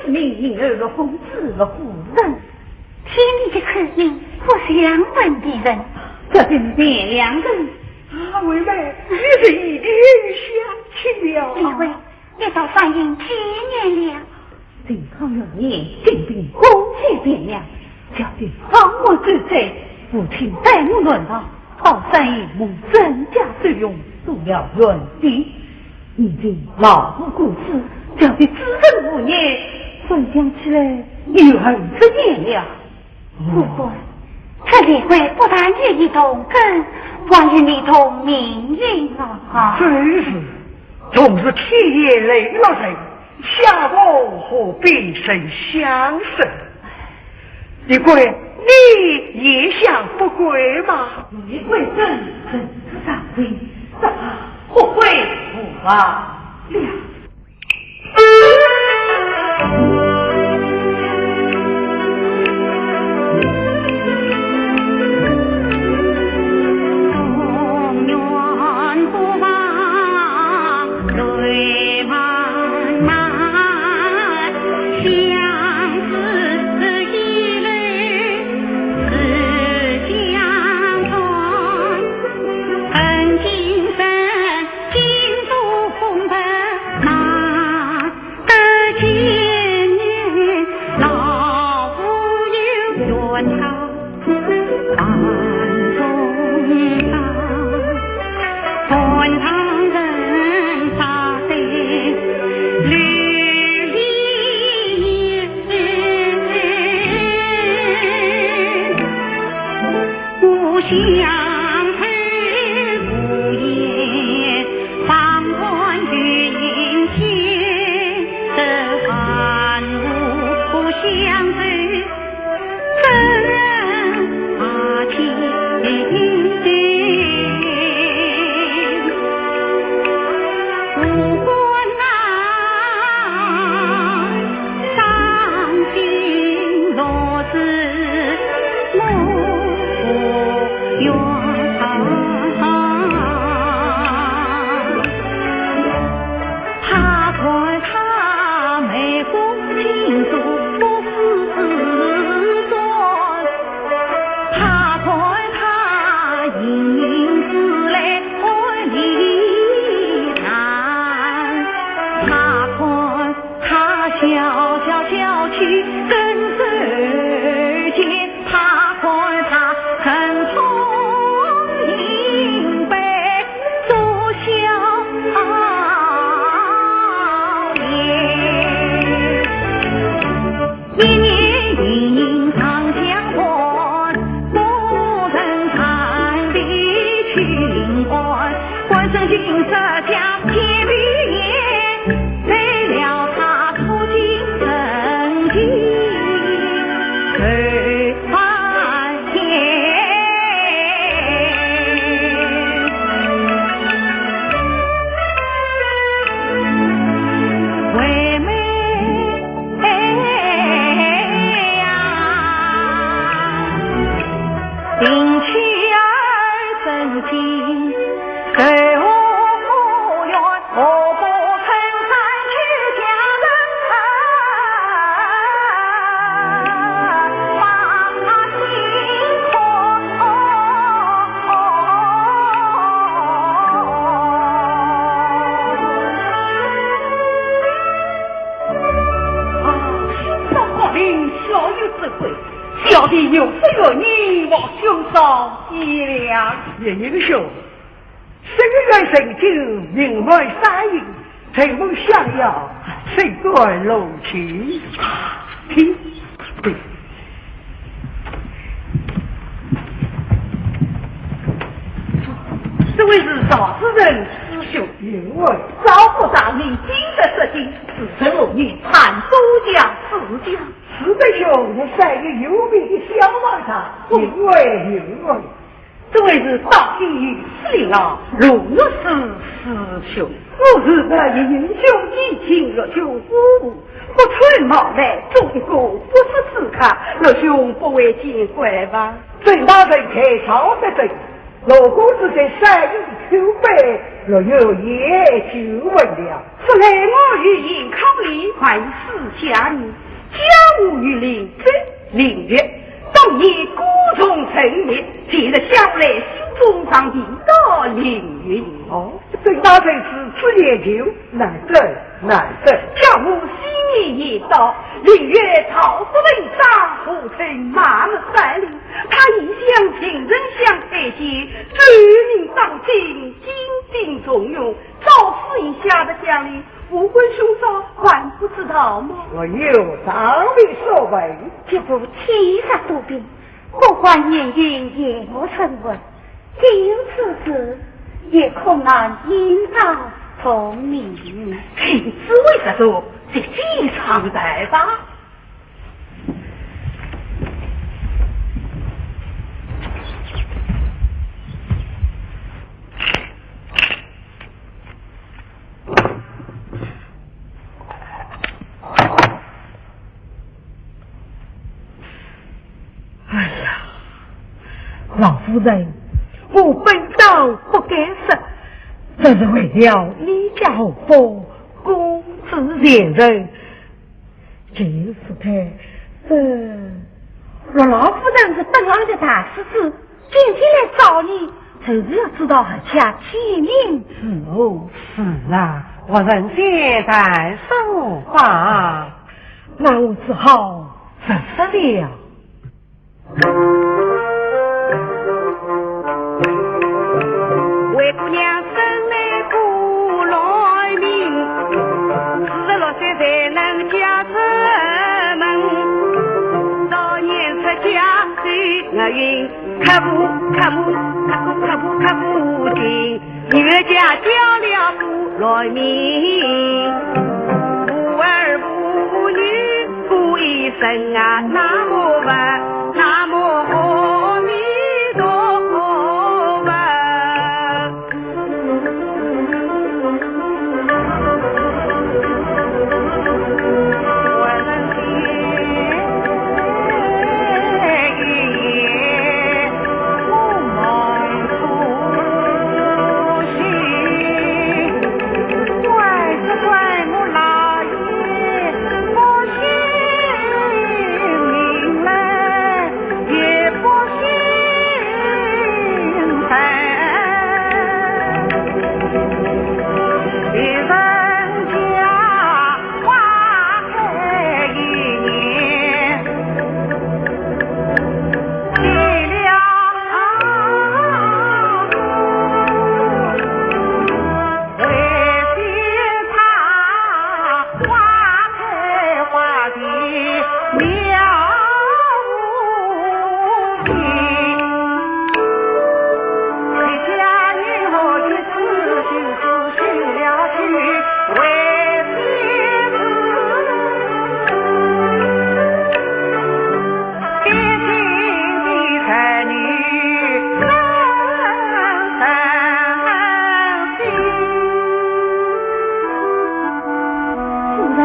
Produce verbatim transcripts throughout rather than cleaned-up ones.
明明儿个公子个夫人。听你的口音，不像本地人。这就是汴梁人。啊，妹妹，你是一定想起了啊。李卫，你倒反应几年了？靖康元年，金兵攻陷汴梁，小弟方才之在，父亲带我乱逃，好三爷蒙沈家收容，做了元帅。 如今老夫过世，小弟子承父业，回想起来有二十年了。不过，这李卫不但与你同根，还与你同命运啊！真是，同是天涯沦落人，相逢何必曾相识。李卫，你也想不归吗？李卫正，正是上回，只怕后悔无望了。啊，少林小有智慧，小弟有失远迎，望兄少见谅。岳英雄，生人成就，名满山野，承蒙相邀，谁敢入去？请。这位是赵夫人师兄。因为赵府大名，今日入京，自称我女，潘都江世家。是的，兄，你是一个有名的小卖家，因为，因为。这位是道弟师兄啊，罗律师师兄。我是那英雄，已经入京五步，不穿毛来，做一个不速之客，罗兄不会见怪吧？正大人开朝得正，罗公子在山野叩拜，若有也久闻了。 说来我与严康礼还私下呢，江湖与林州林月，当年孤从成名，近日想来心中常提到林月。哦，这大才子出研究，难得，难得。江湖新年已到，林月桃花文章，何曾满目山林。他一向情深相爱些，周名当今，精进重用，招师以下的将领，武官兄嫂还不知道吗？我有上面所问，这不七十多兵，不管年龄也无成文，既有此事，也可难引导从明。请诸位入座，这几场待吧。哎呀，老夫人，我本当不敢说，只是为了你家和风，公子贤人，就是他，这……老老夫人是本行的大师子，今天来找你，就是要知道何家起名是何。是啊，我们简单说话。那我只好直说了。灰姑娘生来古来名，四十六岁才能嫁出门。早年出家修恶运，刻苦刻苦刻苦刻苦刻苦尽，女儿家教了古来名，无儿无女。 不一声啊，南无佛，南无阿弥陀佛。夫人，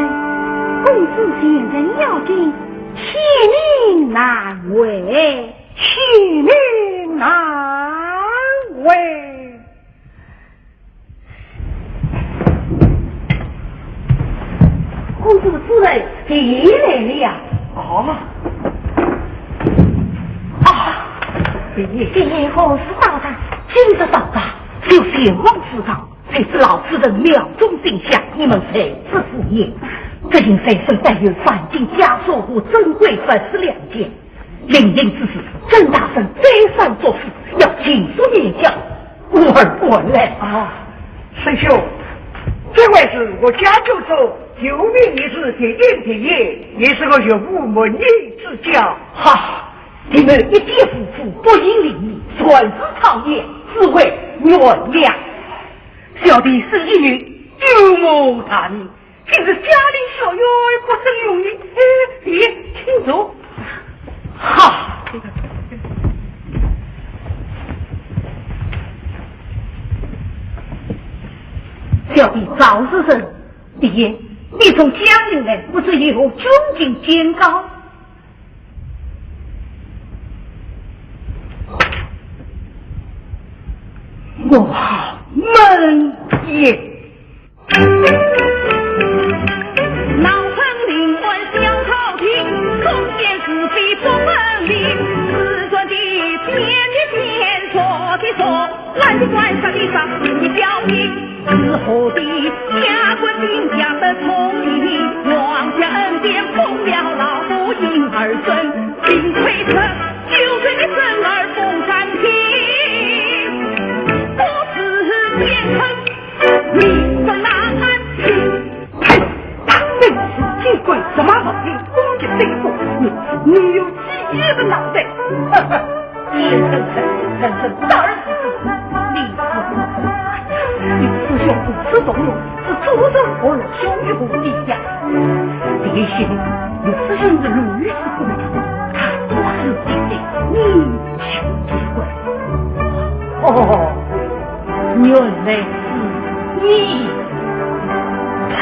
公子贤人要紧，千年难会。千年难会。 公子夫人，你来了呀。啊。啊，你今日何时到达？今日到达，就前往书房，谁知老夫人庙中进香，你们谁知府也？这人随身带有黄金枷锁和珍贵佛珠两件。 临行之时，曾大人再三嘱咐，要尽速念交，我儿不来。啊，师兄，这位是我家舅舅，有名一时第一第一，也是个学武门人之家。哈，你们一介武夫，不明礼义，擅自闯言，只为怨念。小弟是一女，舅母大名， 今日家里小院不曾容易，哎，你请坐。哈，小弟赵世生。爹，你从江陵来，不知有何军情简告？我好闷也。人，幸亏这救人的生而不占地，不是奸臣，你怎难安心？嘿，他本是见怪，怎么好听攻击对付你？你有几个脑袋？哈哈，奸臣，人人大而不你是，哎呀，你是小公子，懂了。 是做人不能凶于无理呀。这个心，你只因是如此不能，他不是你的，你就结婚。哦，原来是你。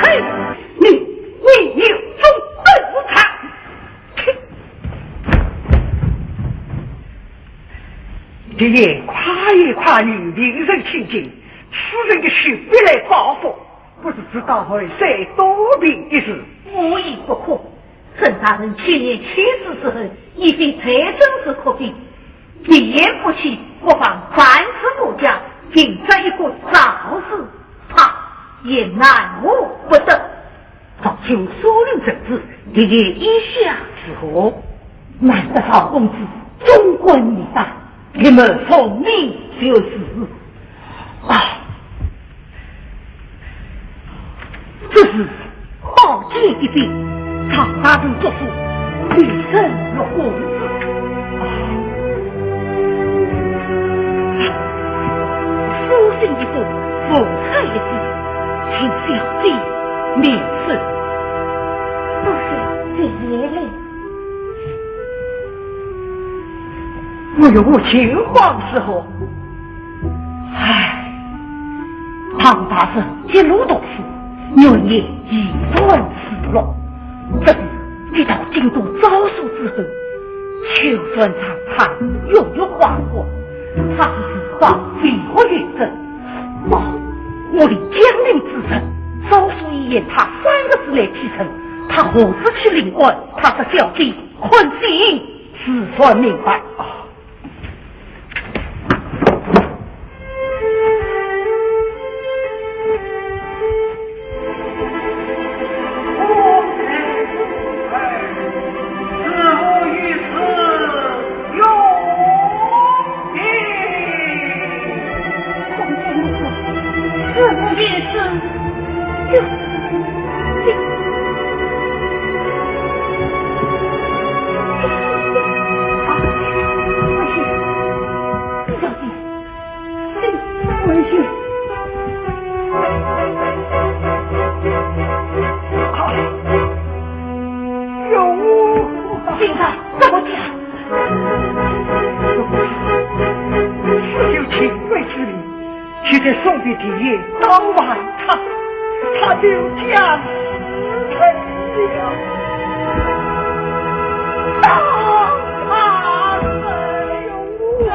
嘿，你，你有种不他。哼！你也跨越跨女，令人亲近，此人的血必来报复。 不知道后事多变一事。无一不可。沈大人千年千世之后，已经再生是可比。一言不弃，不妨反思国家，定着一个赵氏，怕也奈何不得。赵卿所论政治，你意下如何？难得赵公子忠肝义胆，你们聪明就是。 啊，这是宝剑一柄，赵大人作书，你怎落公子？啊，书信一封，文书一封，请小姐明示。不是，这也来。我有情况是何？ 唉，唐大人一路读书，原也一团失落。这是一到京都招书之后，秋船长他跃入皇宫，他是时光飞过远征。哦，我立江陵之人，招书一言，他三个字来批准，他何时去领官？他是小弟，看信自然明白。 先生，怎么讲？自有情为之理， 现在送给爹爹，当晚他，他就将死了。当晚死了。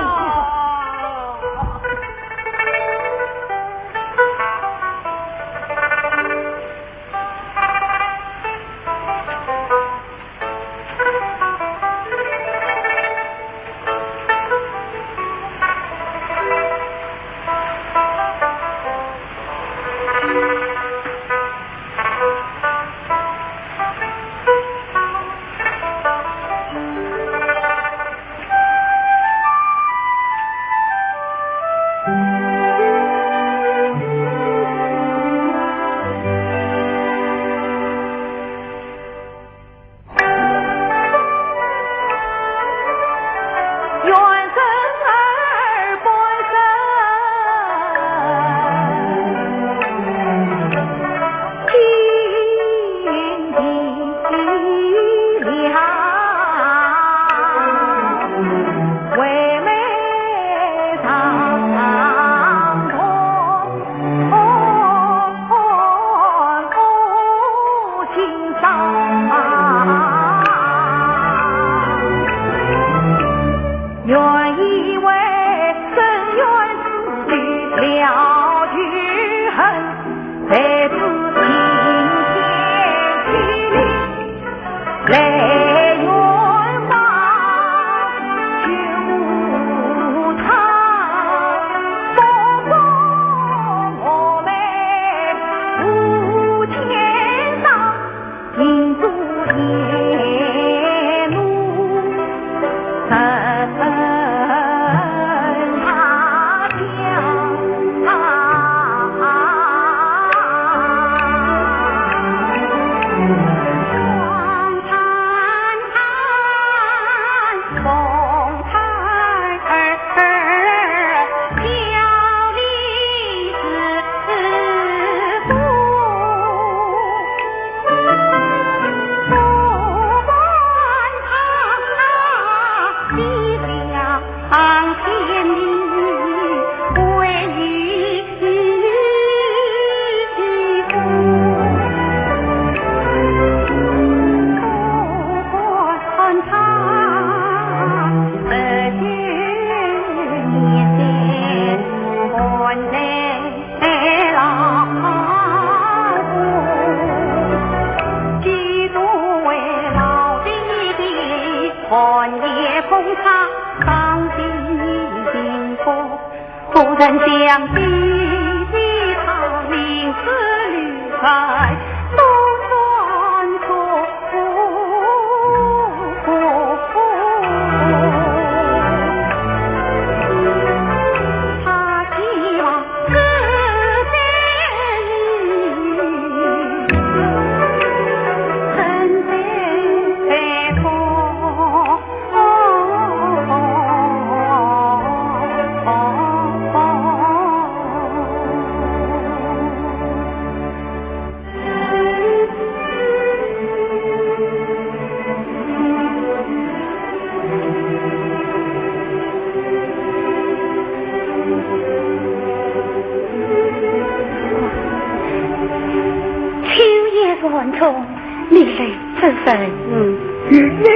秋夜寒窗，你来作甚？嗯，与你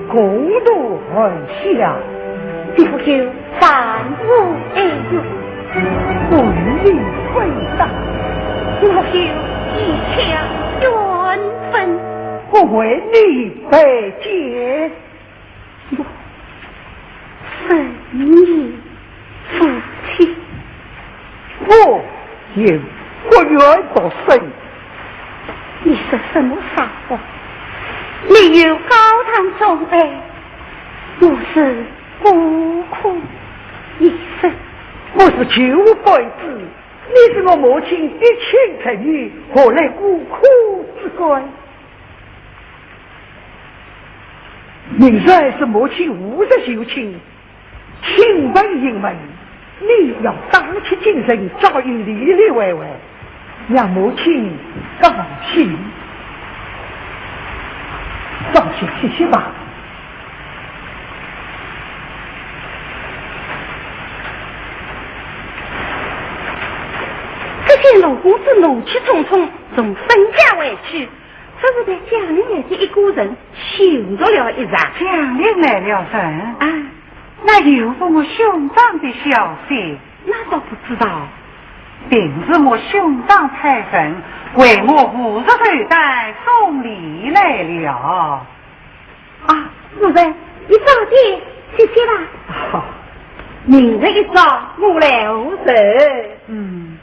共度寒宵。你不休，烦我哎哟。我与你非打。你不休，一腔怨愤。我为你拜见。 我生你父亲。我有不愿不生。你说什么傻话？你有高堂重拜，我是孤苦一生。我是舅父之子，你是我母亲的亲侄女，何来孤苦之官？ 明日是母亲五十寿庆，亲朋引门，你要打起精神，照应里里外外，让母亲高兴。早些歇歇吧。只见罗公子怒气冲冲，从沈家回去， 只是在江陵来的一个人，羞辱了一场。江陵来了人？啊。那有不我兄长的消息？那倒不知道。定是我兄长派人为我五十寿诞送礼来了。啊，夫人，你早点歇歇吧。啊，明日一早我来候着。嗯。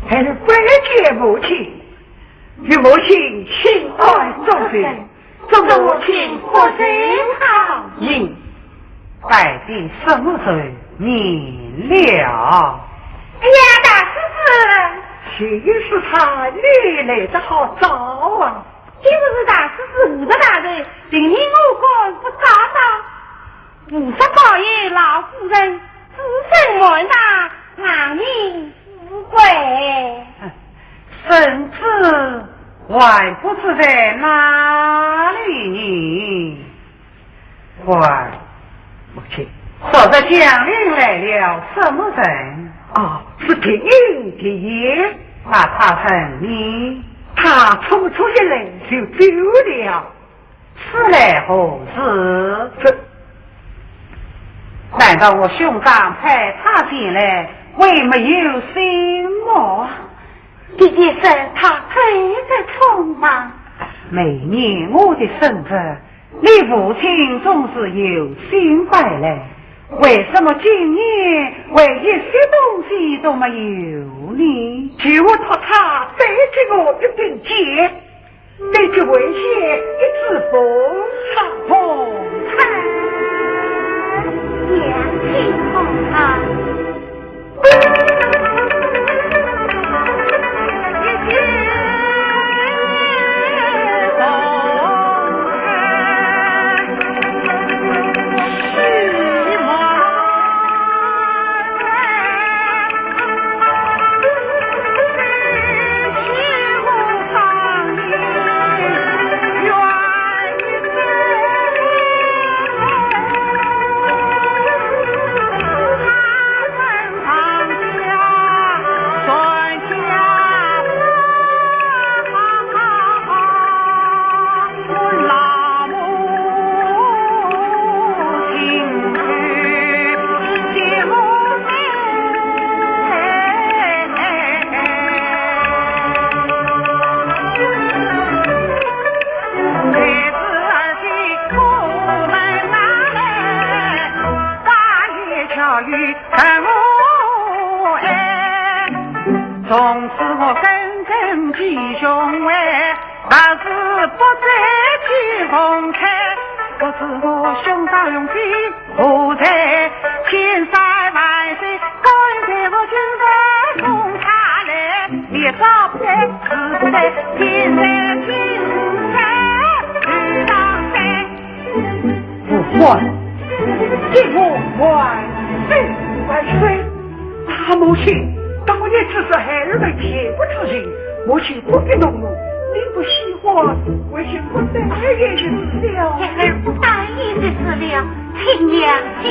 还是拜见母亲，与母亲请安作甚。 祝母亲福寿康宁。你拜的什么寿年了？哎呀，大师傅！就是他，你来得好早啊！今日是大师傅五十大寿，定是我赶不上了。五十高寿，老夫人子孙满堂，堂名富贵。 孙子还不知在哪里呢？喂，母亲。昨日江陵来了什么人？啊，是定英的爷。那他人呢？他初初一来就走了。 此来何事？这，难道我兄长派他前来，为没有信物？爹爹说他走得匆忙。每年我的生日，你父亲总是有心摆来，为什么今年会一些东西都没有呢？求我托他带给我一柄剑，带给为贤一支凤钗。凤钗，娘亲凤钗。从此我跟跟其兄妹，但是不再提凤钗，不知我兄长用计，何在千山万水，敢对我君王送下来？你早不在，迟不在，千山万水，去到谁？ 父官，给我万岁万岁！啊，母亲，当年只是孩儿们恬不知耻，母亲不必动怒，你不喜欢，为贤不答应的事了。孩儿不答应的事了，请娘亲。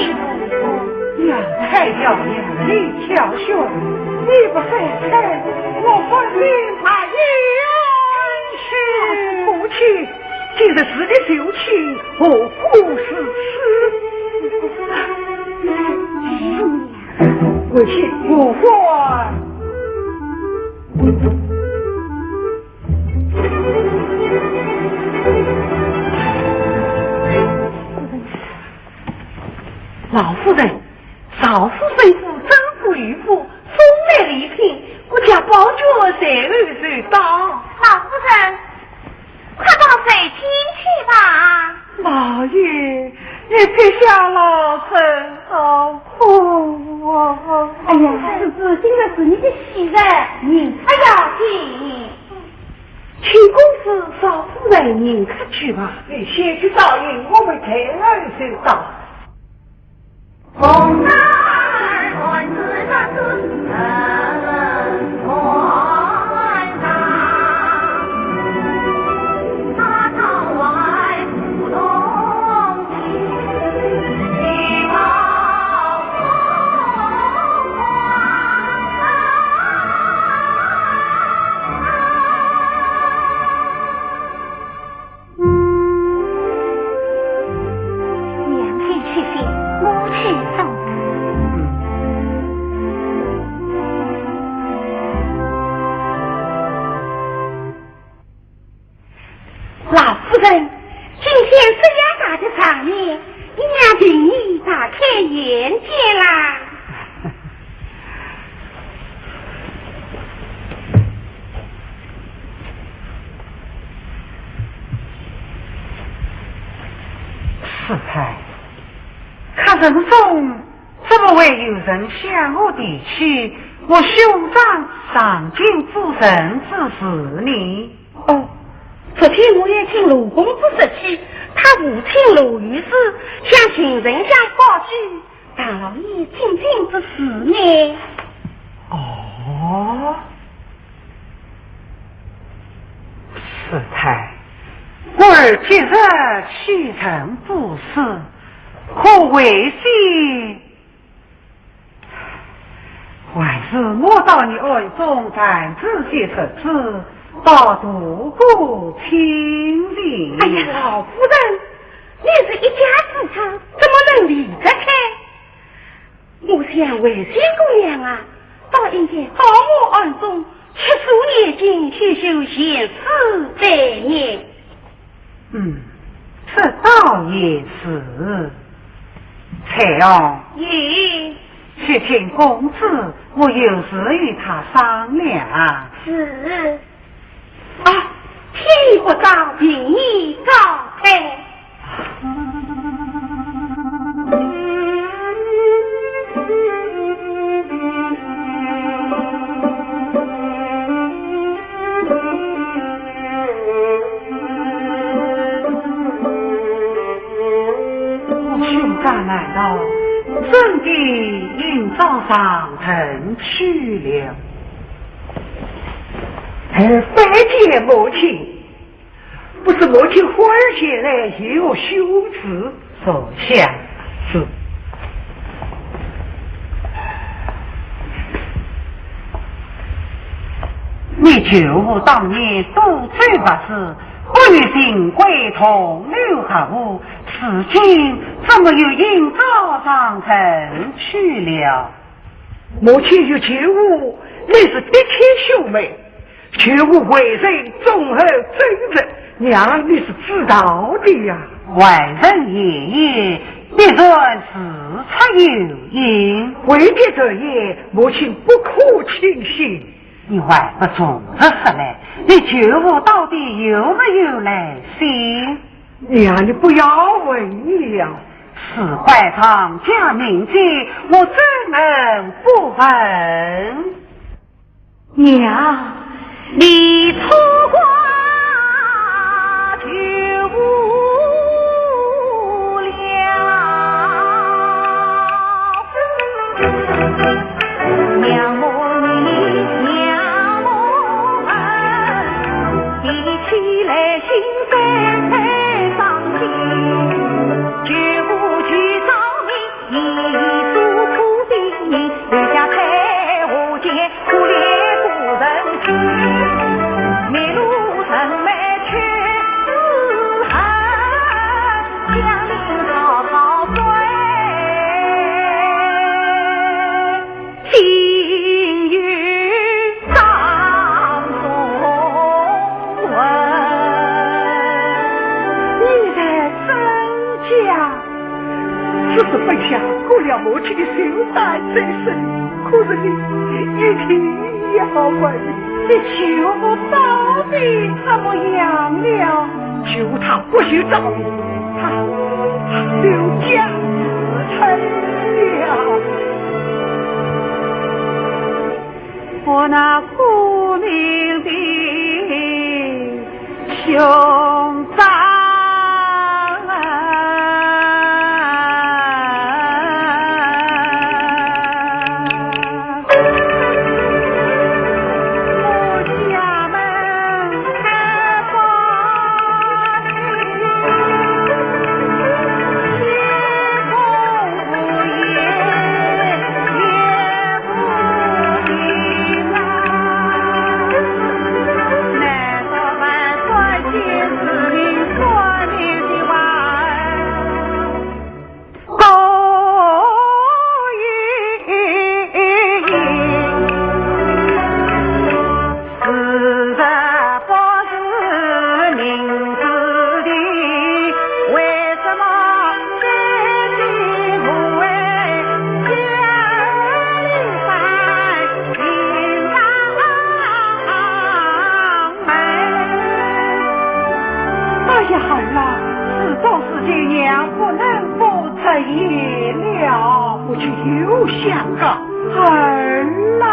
娘胎教养，你教训，你不再看，我分明把冤屈。母亲， 既然是你求亲，何苦如此？为贤无话。老夫人，赵府人府张府御府送来礼品，我家宝卷随后就到。老夫人， 快到内厅去吧。老爷，你撇下老身好苦啊！哎呀，这是今日是你的喜事，你不要紧。请公子赵夫人迎客去吧。你先去照应，我们待后就到。娘亲且息，我去送。老夫人，今天这样大的场面，你娘请你大开眼界啦。 世钗，客人中怎么会有人向我提起我兄长上京赴任之事呢？哦，昨天我也请罗公子说起，他父亲罗御史向秦丞相告起 唐老爷进京之事呢？哦，世钗，我儿今日启程赴试，可为先，还是我到你庵中暂住些日子，到途过清静。哎呀，老夫人， 你是一家之主，怎么能离得开？我想惠仙姑娘啊，倒应该到我庵中吃素念经，修修闲适百年。嗯，这倒也是。翠红，咦？去请公子，我有事与他商量。是。啊，天已不早，请你告退。 我兄长难道真的应召上阵去了？儿拜见母亲，不知母亲忽而前来有何休旨？坐下。是。 你舅父当年督州拔师，不与秦桧同流合污，如今怎么又应召上阵去了？母亲与舅父乃是嫡亲兄妹，舅父为人忠厚正直，娘你是知道的呀。外人言言，必然事出有因。未必然也，母亲不可轻信。 你还不从实说来，你舅父到底有没有来信？娘，你不要问了。事关张家名节，我怎能不问？娘，你错怪舅父了。 你在张家？ 只是本想过了母亲的寿诞再说，可是你一定要问。你舅父到底怎么样了？舅父他不许找你，他，他就将死了。 我那苦命的兄长啊！ 哎呀，儿啊，事到如今，娘不能不直言了。我就有想啊。儿啊！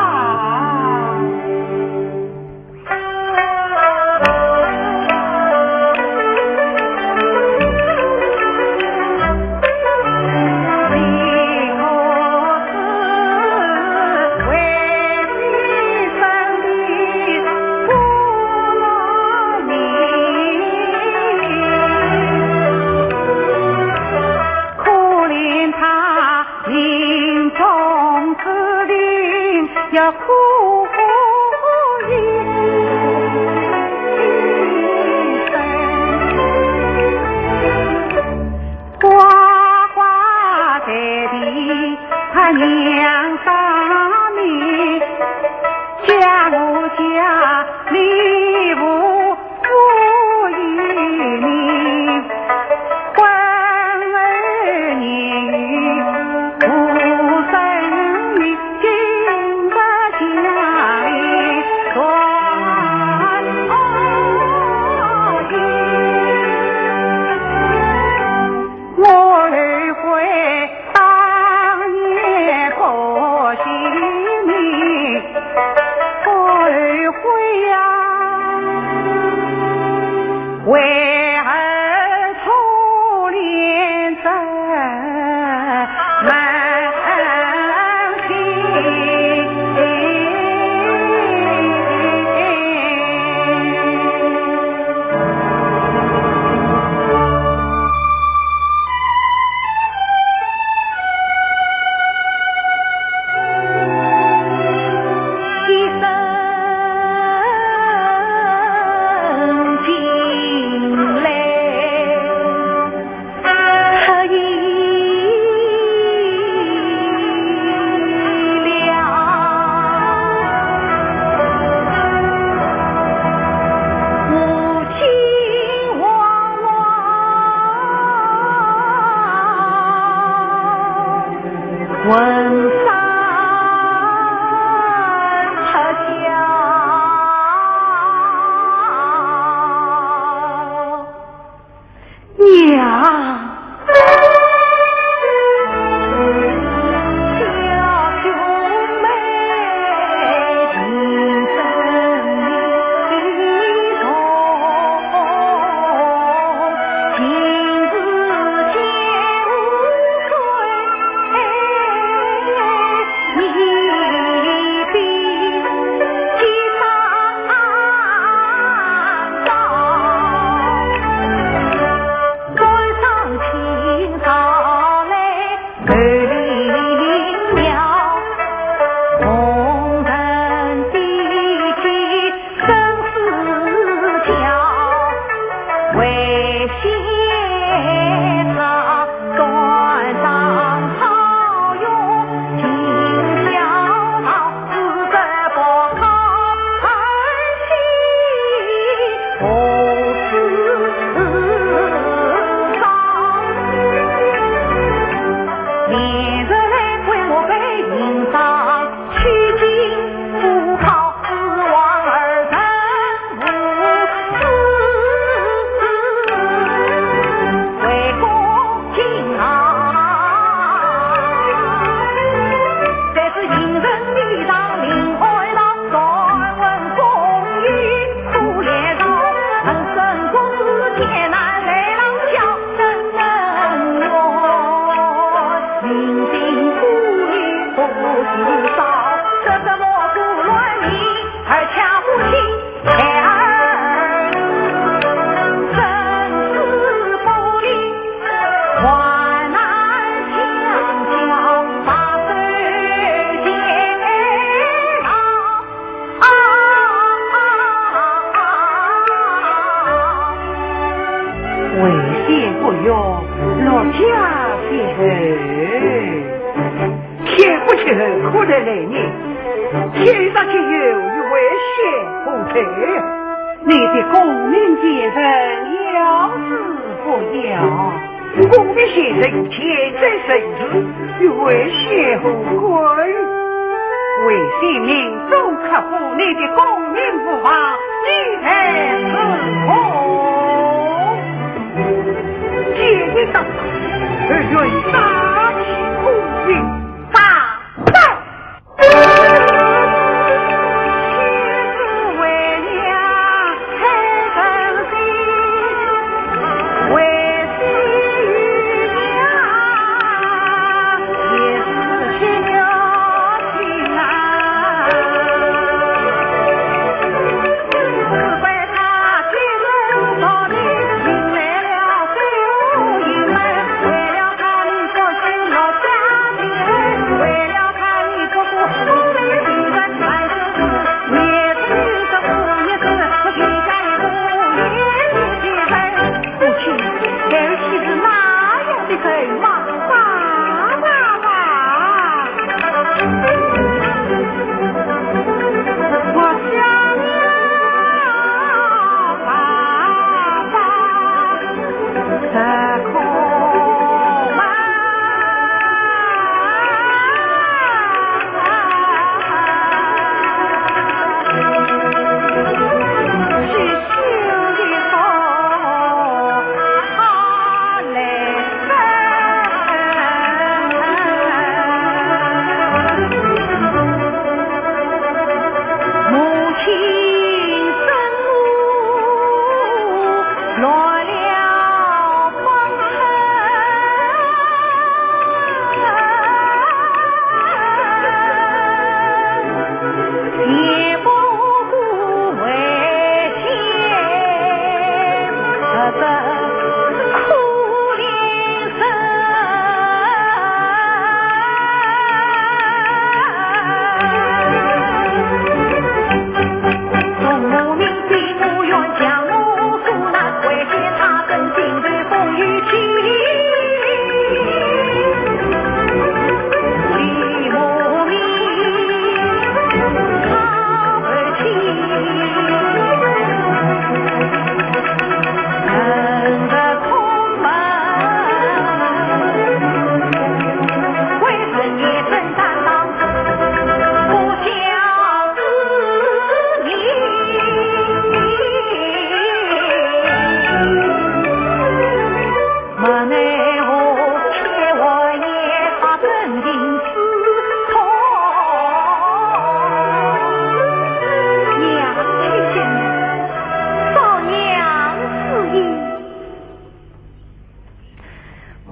为先不语，奴家先后。且不去后，可来来呢？且杀且有与为先后退。你的功名前程要死不要？ 功名前程，千载盛世，与为先后归。为先命中刻骨，你的功名无妨，你待如何？见你当，而愿杀其功名。大胆！ 父亲，儿媳是那样的人吗？爸爸，爸爸。我想你啊，爸爸。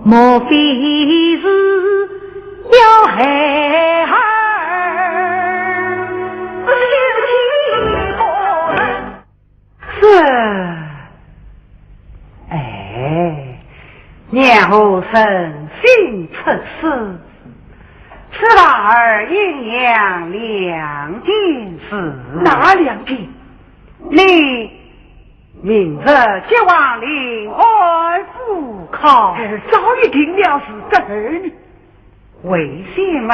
莫非是要害儿我诚心出此，此话儿应两件事。哪两件？你明日即往临安赴考。儿早已定了事的。儿呢？为什么？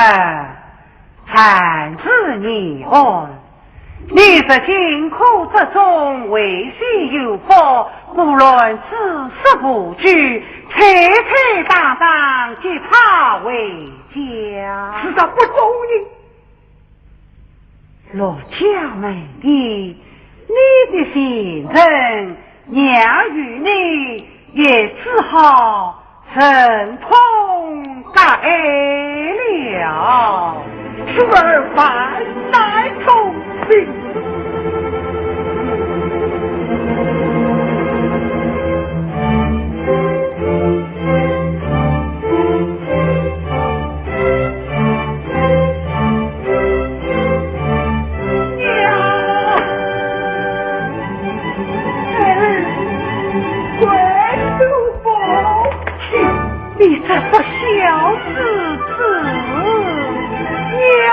暂时你安。你在辛苦之中未尝有福，不论此事不去，坦坦荡荡即跑回家。是他不中意。落脚问题，你的前程，娘与你也只好 忍痛割爱了。是儿万难从命。娘！ 你这不孝之子呀！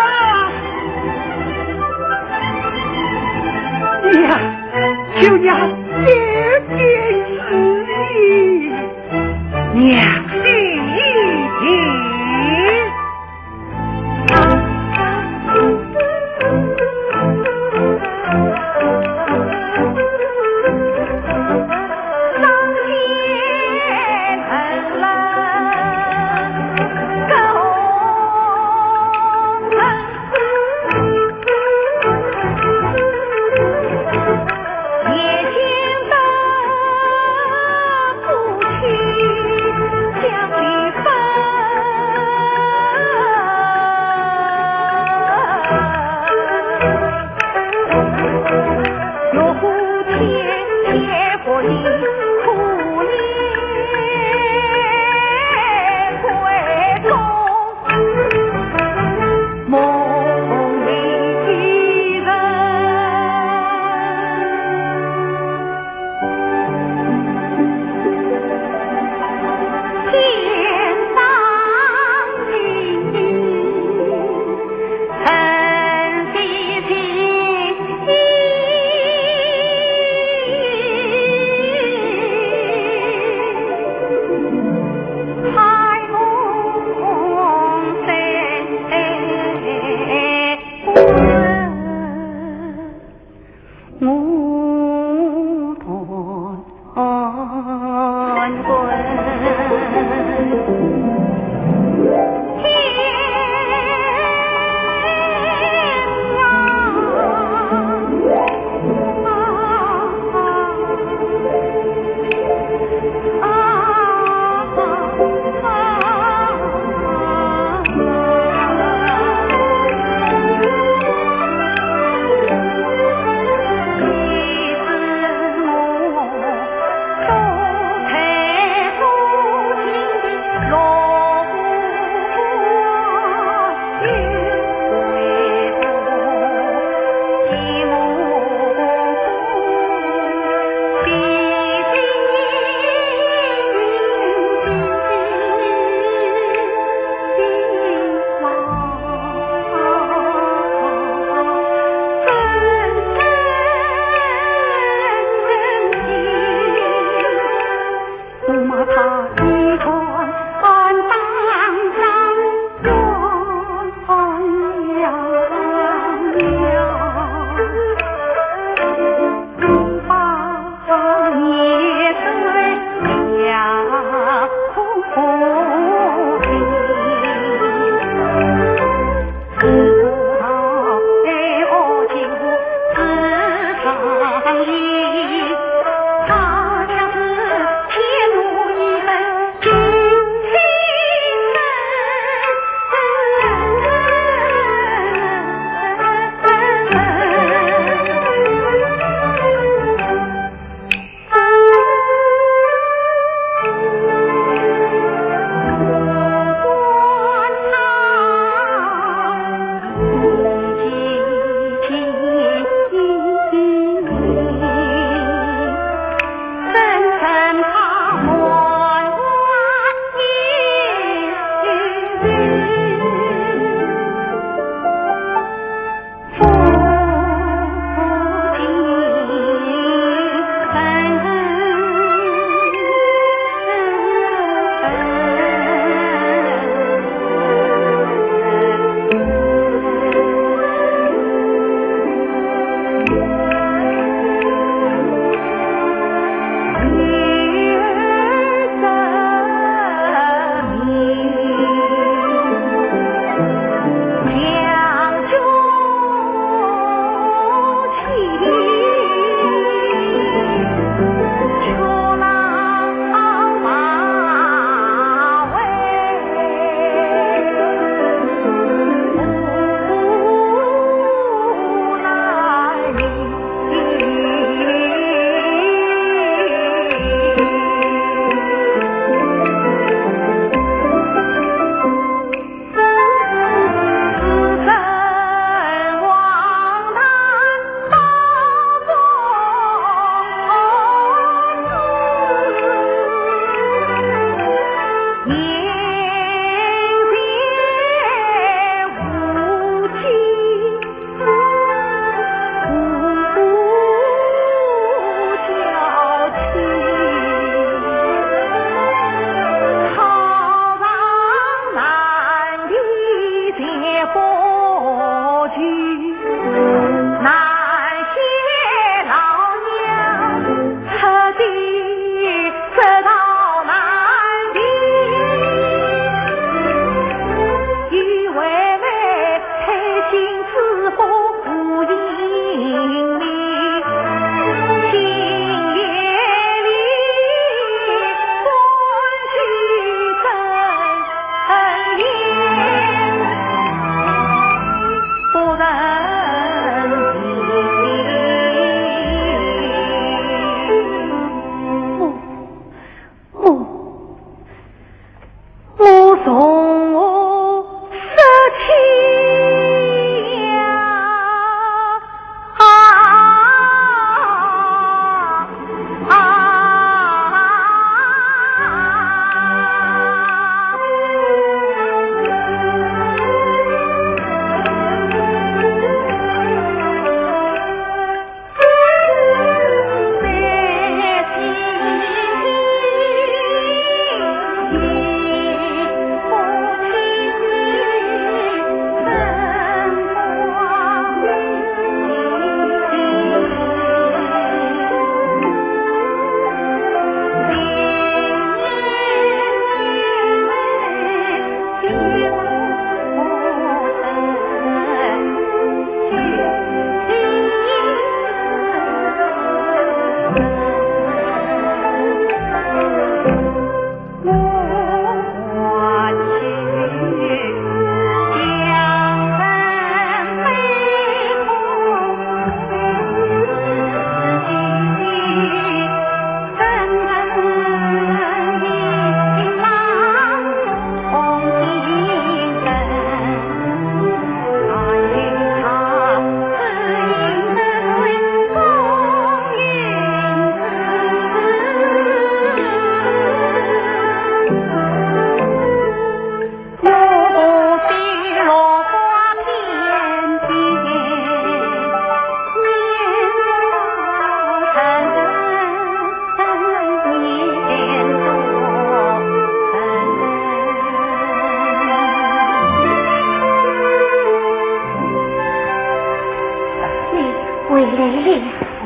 来了。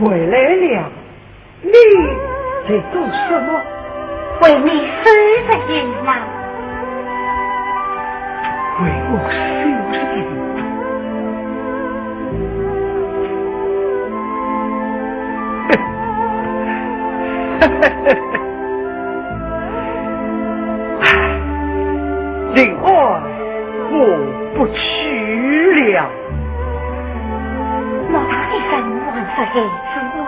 回来了，你在做什么？为你收拾行囊。为我收拾行囊？唉，令安，我不去了。 老大的人还是孩子啊，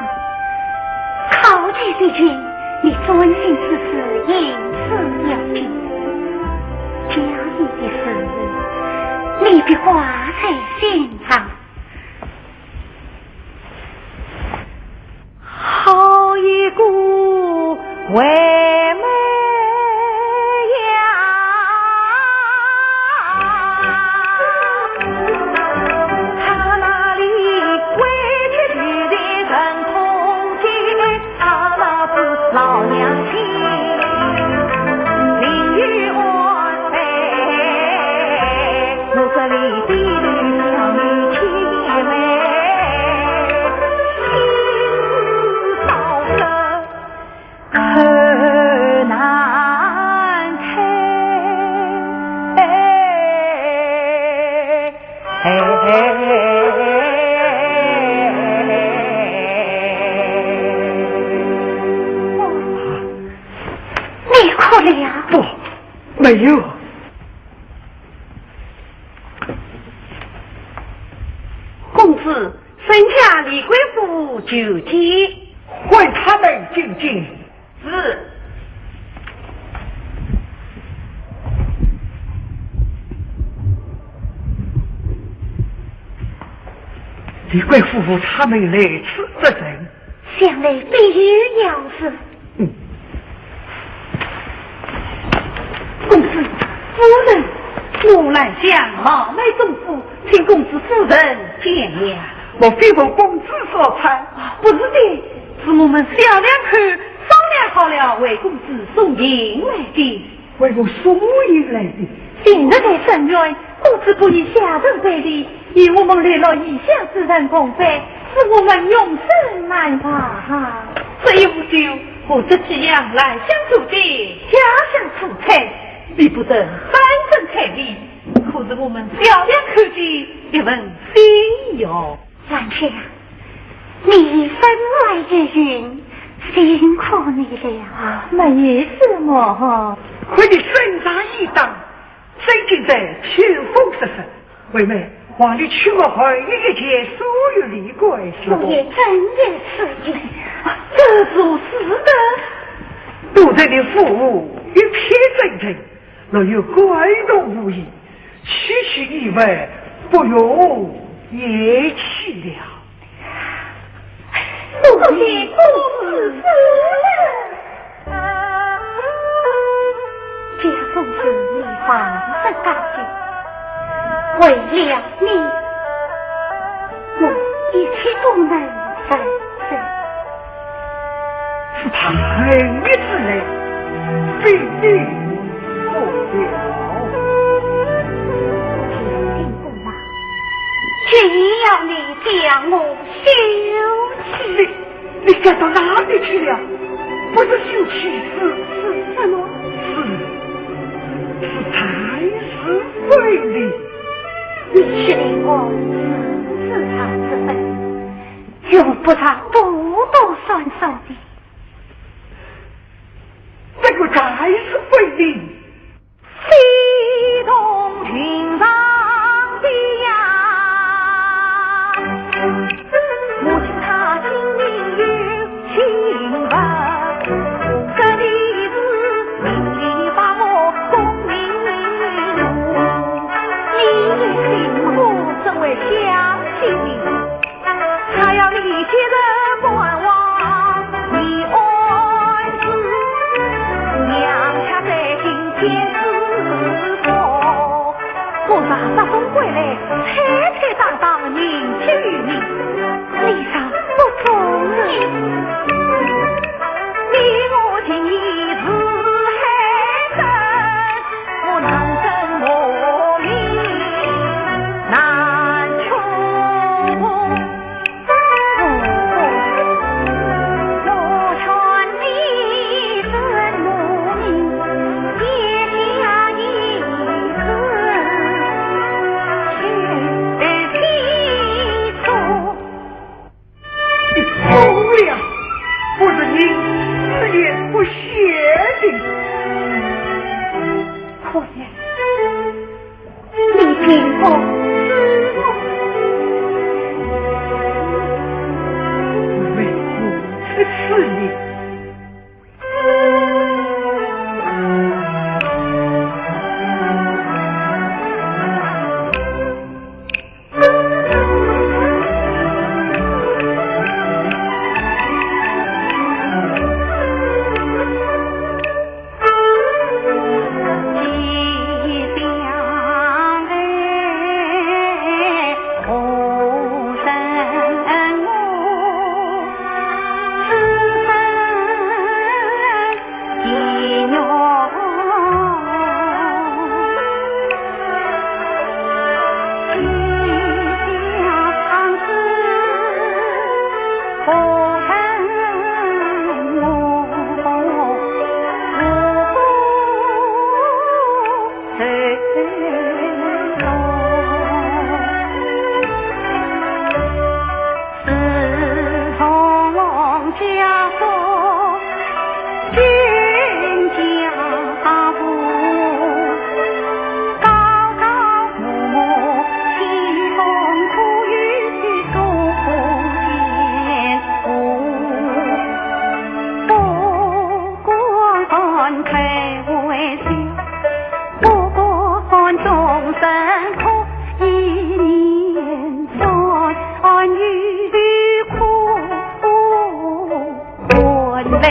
考验的人，你专心致志，一事要紧。家里的事，你别挂在心上。 好一个为美呀！他那里委屈的人空间，他那是老娘亲，另有安排。我这里的小妹姐妹，心事少说。 可难开。你哭了呀？不，没有。公子， 参见李贵府求见。唤他们进见。是。李贵府他们来此作甚？想来必有要事。 嗯。公子，夫人，我兰香貌美中府，请公子夫人见了。莫非我公子所差？不是的，是我们小两口商量好了，为公子送行来的。为我送行来的？今日在深院，公子不以下人为礼， 与我们联络异乡之人共拜，是我们永生难忘。这又不久，我这寄养兰香做的家乡素菜，比不得汉人菜里，可是我们小两口的一份心意哟。兰香，你分外有心，辛苦你了。没什么。看你身上衣裳， 真正在秋风瑟瑟。惠妹，望你替我换一件所有礼款。我也正有此意。这如何是得？都在你府一片真诚，若有怪动无意，区区意外，不容言弃了。多谢公子。 这公子你放得下去，为了你，我一切都能忍受。是他恨你之人，非你不了。天公啊，决意要你将我休妻。 你，你该到哪里去了？不是休妻，是，是什么？是，是拆字分离。你是令我如此伤心，用不着多多算数的。这个拆字分离， 非同寻常的呀。我听他姓名有姓氏，这里是名利八宝功名。你也姓何？我这位乡亲名，他要你接着功君家父，高高木木，其中可有许多仙物。不敢开玩笑，不敢终身苦，一年三餐有苦。 问来，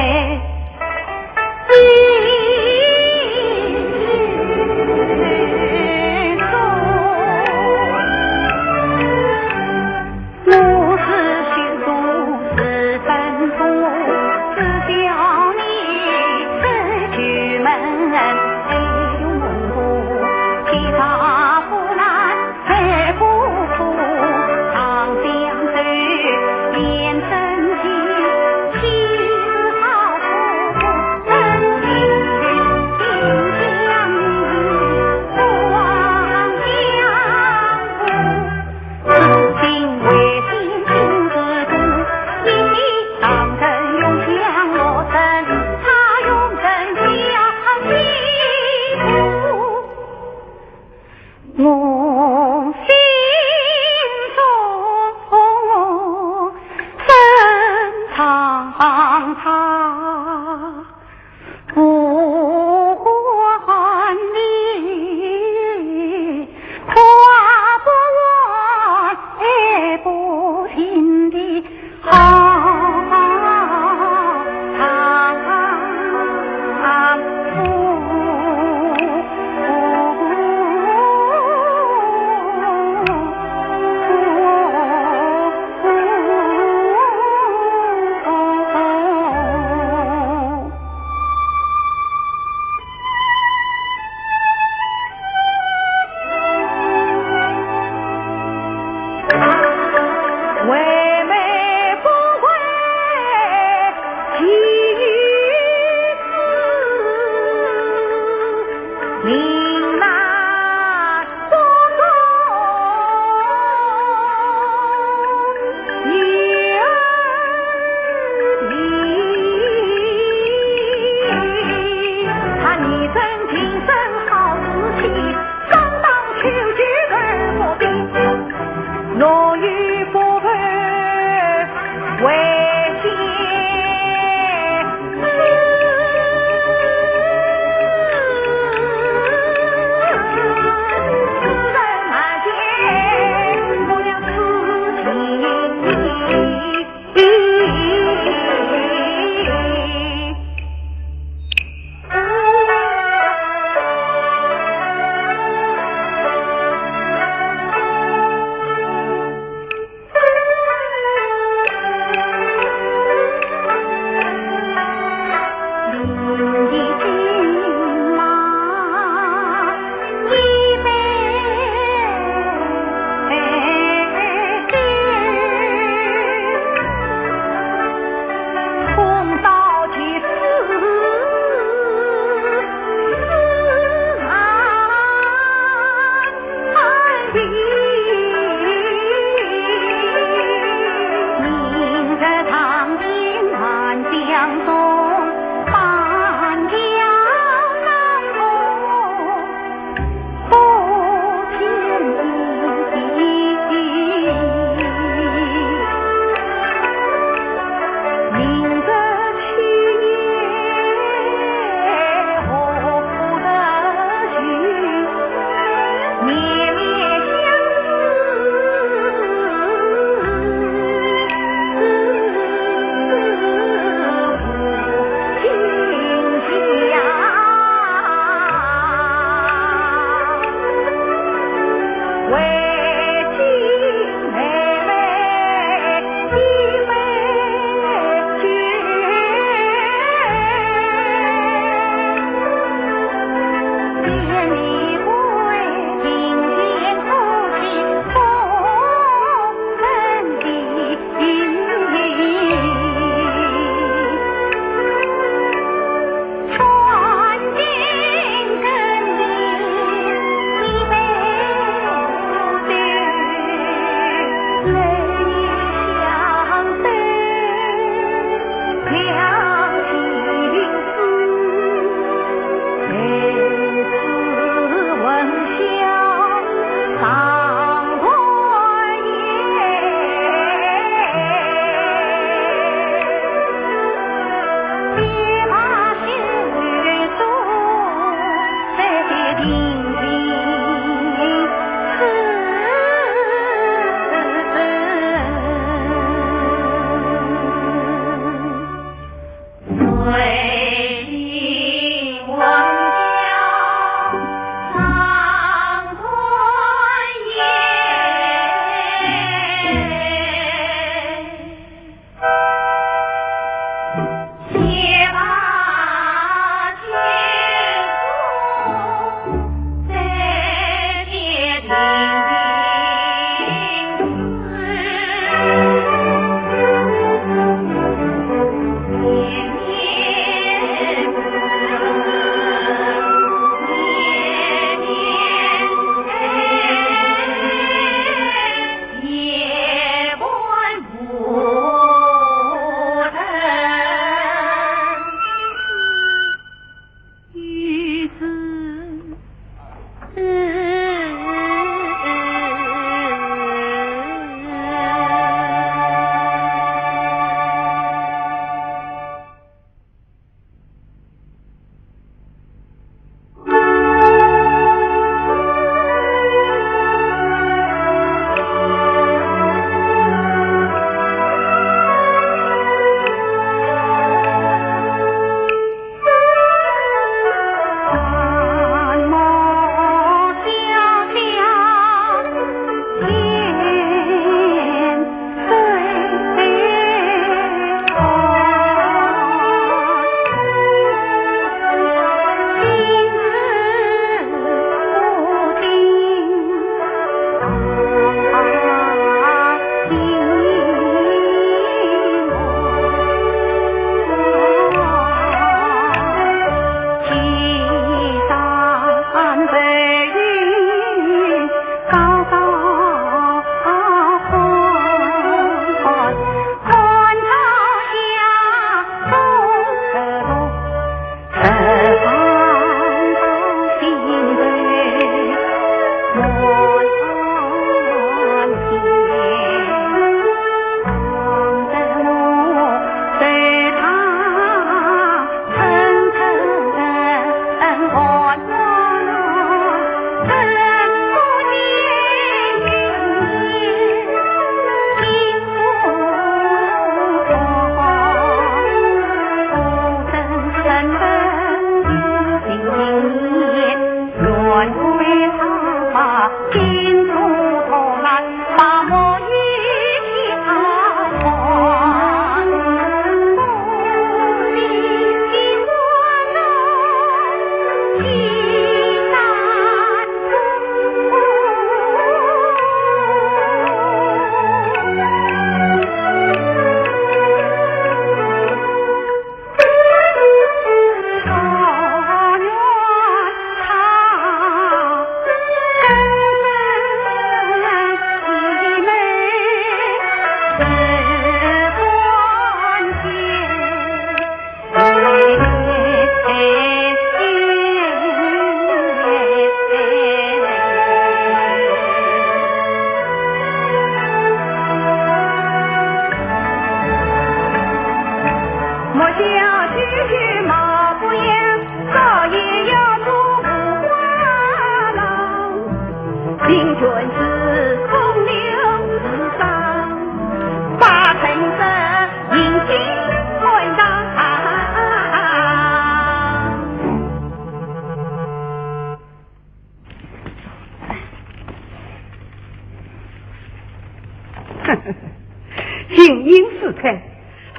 金印四开，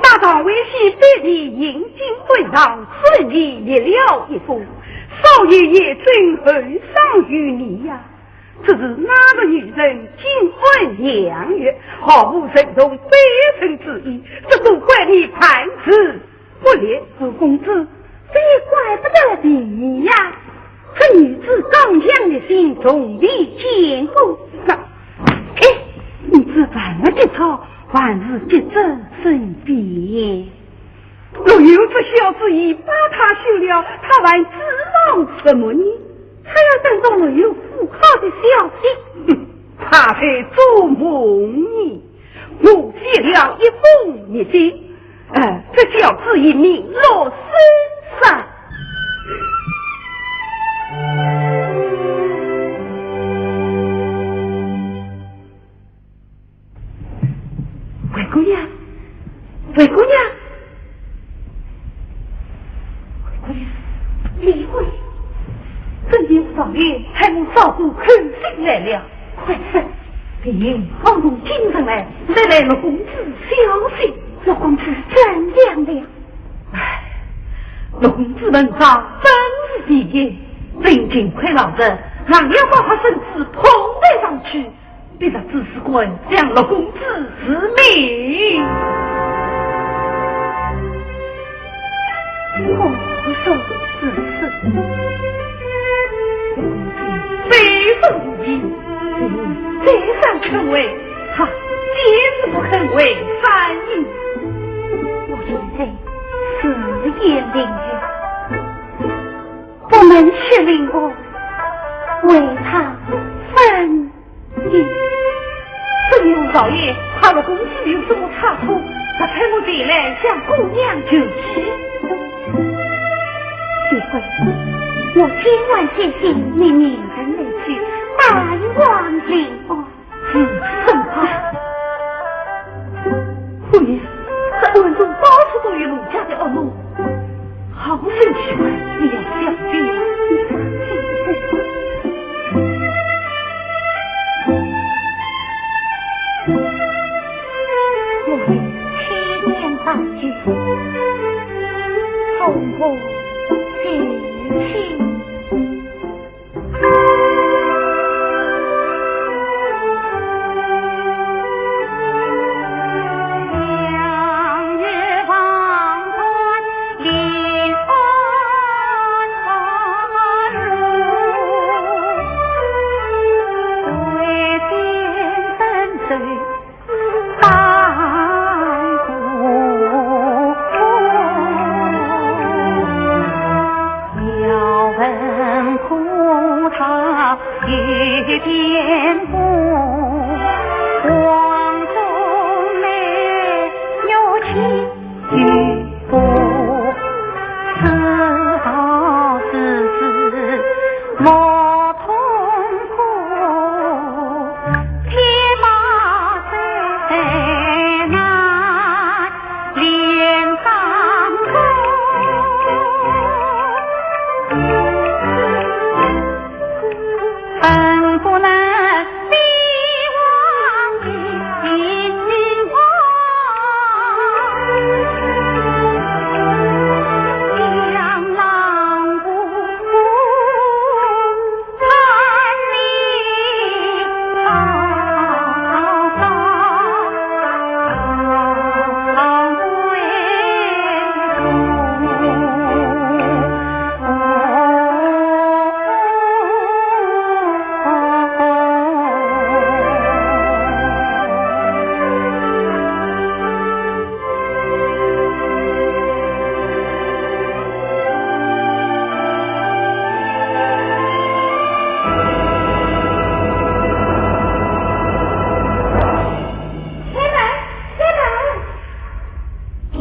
大唐为先帝引进官场，顺利立了一封，少爷也真厚赏于你呀。只是那个女人金安娘月，毫无正统卑臣之意，这都怪你办事不力。五公子，这也怪不得你呀。这女子刚强立心，从未见过。那，哎，你这犯了这错，还是这这身边。若有这小子已把她休了，他还指望什么呢？他要等到若有不好的消息。哼，他在做梦呢。我写了一封密信，呃，这小子已名落孙山。灰姑娘，灰姑娘，灰姑娘，李贵，真有少爷，害我嫂子口信来了。快说，李英刚从京城来，带来六公子消息。六公子怎样了？唉，六公子文章本是第一，真幸亏老贼，硬要把他身子捧带上去，逼得知书官将六公子除名。我说是是。非分无意，再三劝慰，他坚持不肯为三年。我现在是言领了，不能去领我，为他分 你，只有少爷怕六公子有什么差错，才派我前来向姑娘求情。李贵，我千万谢谢你命人来去，大王平安。如此甚好。姑娘，这暗中到处都有奴家的恶梦。 好生奇怪，你要小心啊！我千年大计，从不提起。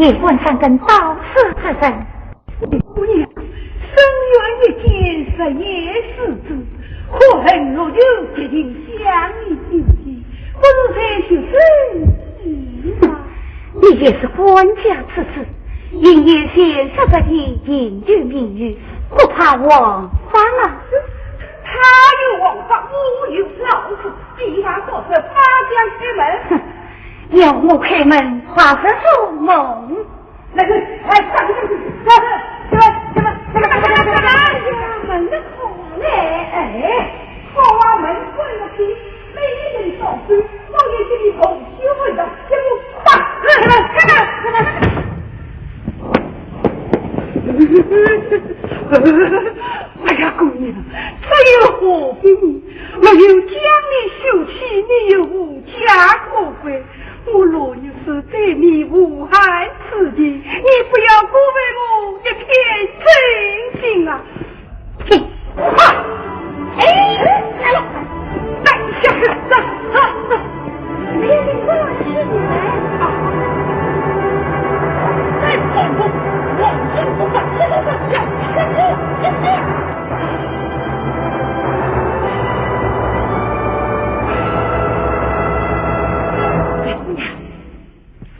夜观三更到此之人。姑娘，深院一间，日夜思之，可恨我有绝情相依心切，不如再续书信吧。你也是官家之子，应该先说说你应有名语，不怕枉法啊。他有枉法，我有老虎，比他做事，他将开门。哼，要我开门，怕什么梦？ 那个，哎，上去，上去，上去，上去，上去，上去，上去，哎呀，门的口啊嘞，哎，好啊，门关了去，没人上去，我也给你同学问的，给我打，来来来来来。哎呀，姑娘，这又何必呢？我有将你休妻，你又无家可归。 我罗女士对你无害此情，你不要辜负我一片真心啊！啊！哎，来了，来，下去，走，走，走。哎呀，你过去，你来。啊！再跑步，往前走吧，走，走，走，走，走，走，走。 灰姑娘，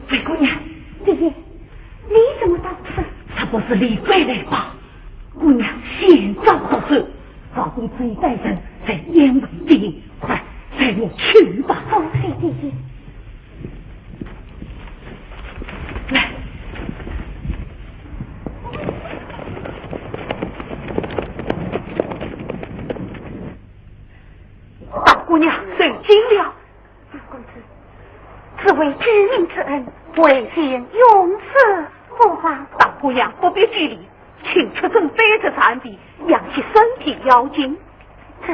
灰姑娘，姐姐，你怎么到此？这不是李贵来吧？姑娘，先找到手，老公子已带人在燕门接应，快，随我去吧。哦，是，姐姐。来。大姑娘，受惊了。 公子，此为救命之恩，为情永世不忘。大姑娘不必拘礼，请出准备着茶杯，养息身体要紧。这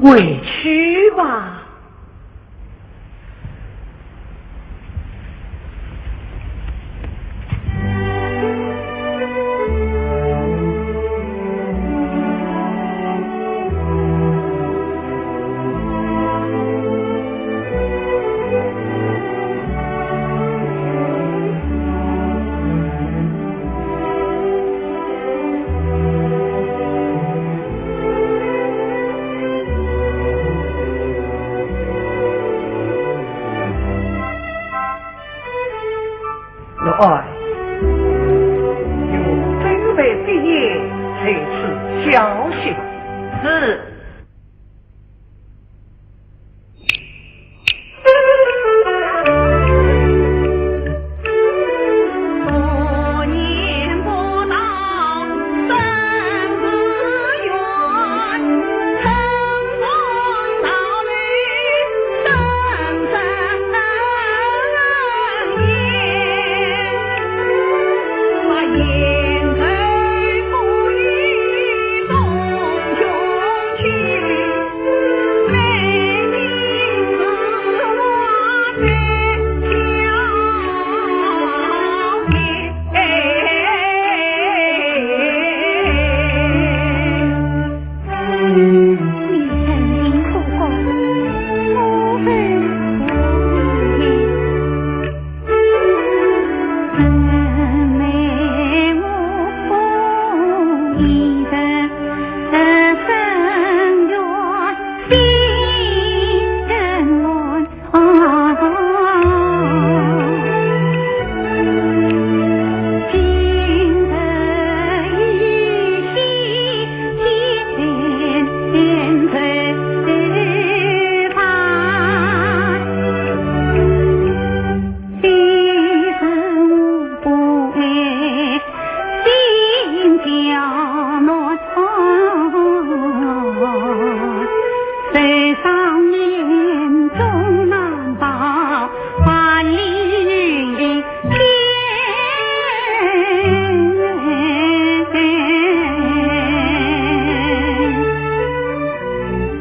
回去吧。六爱，有准备毕业，随此消息。是。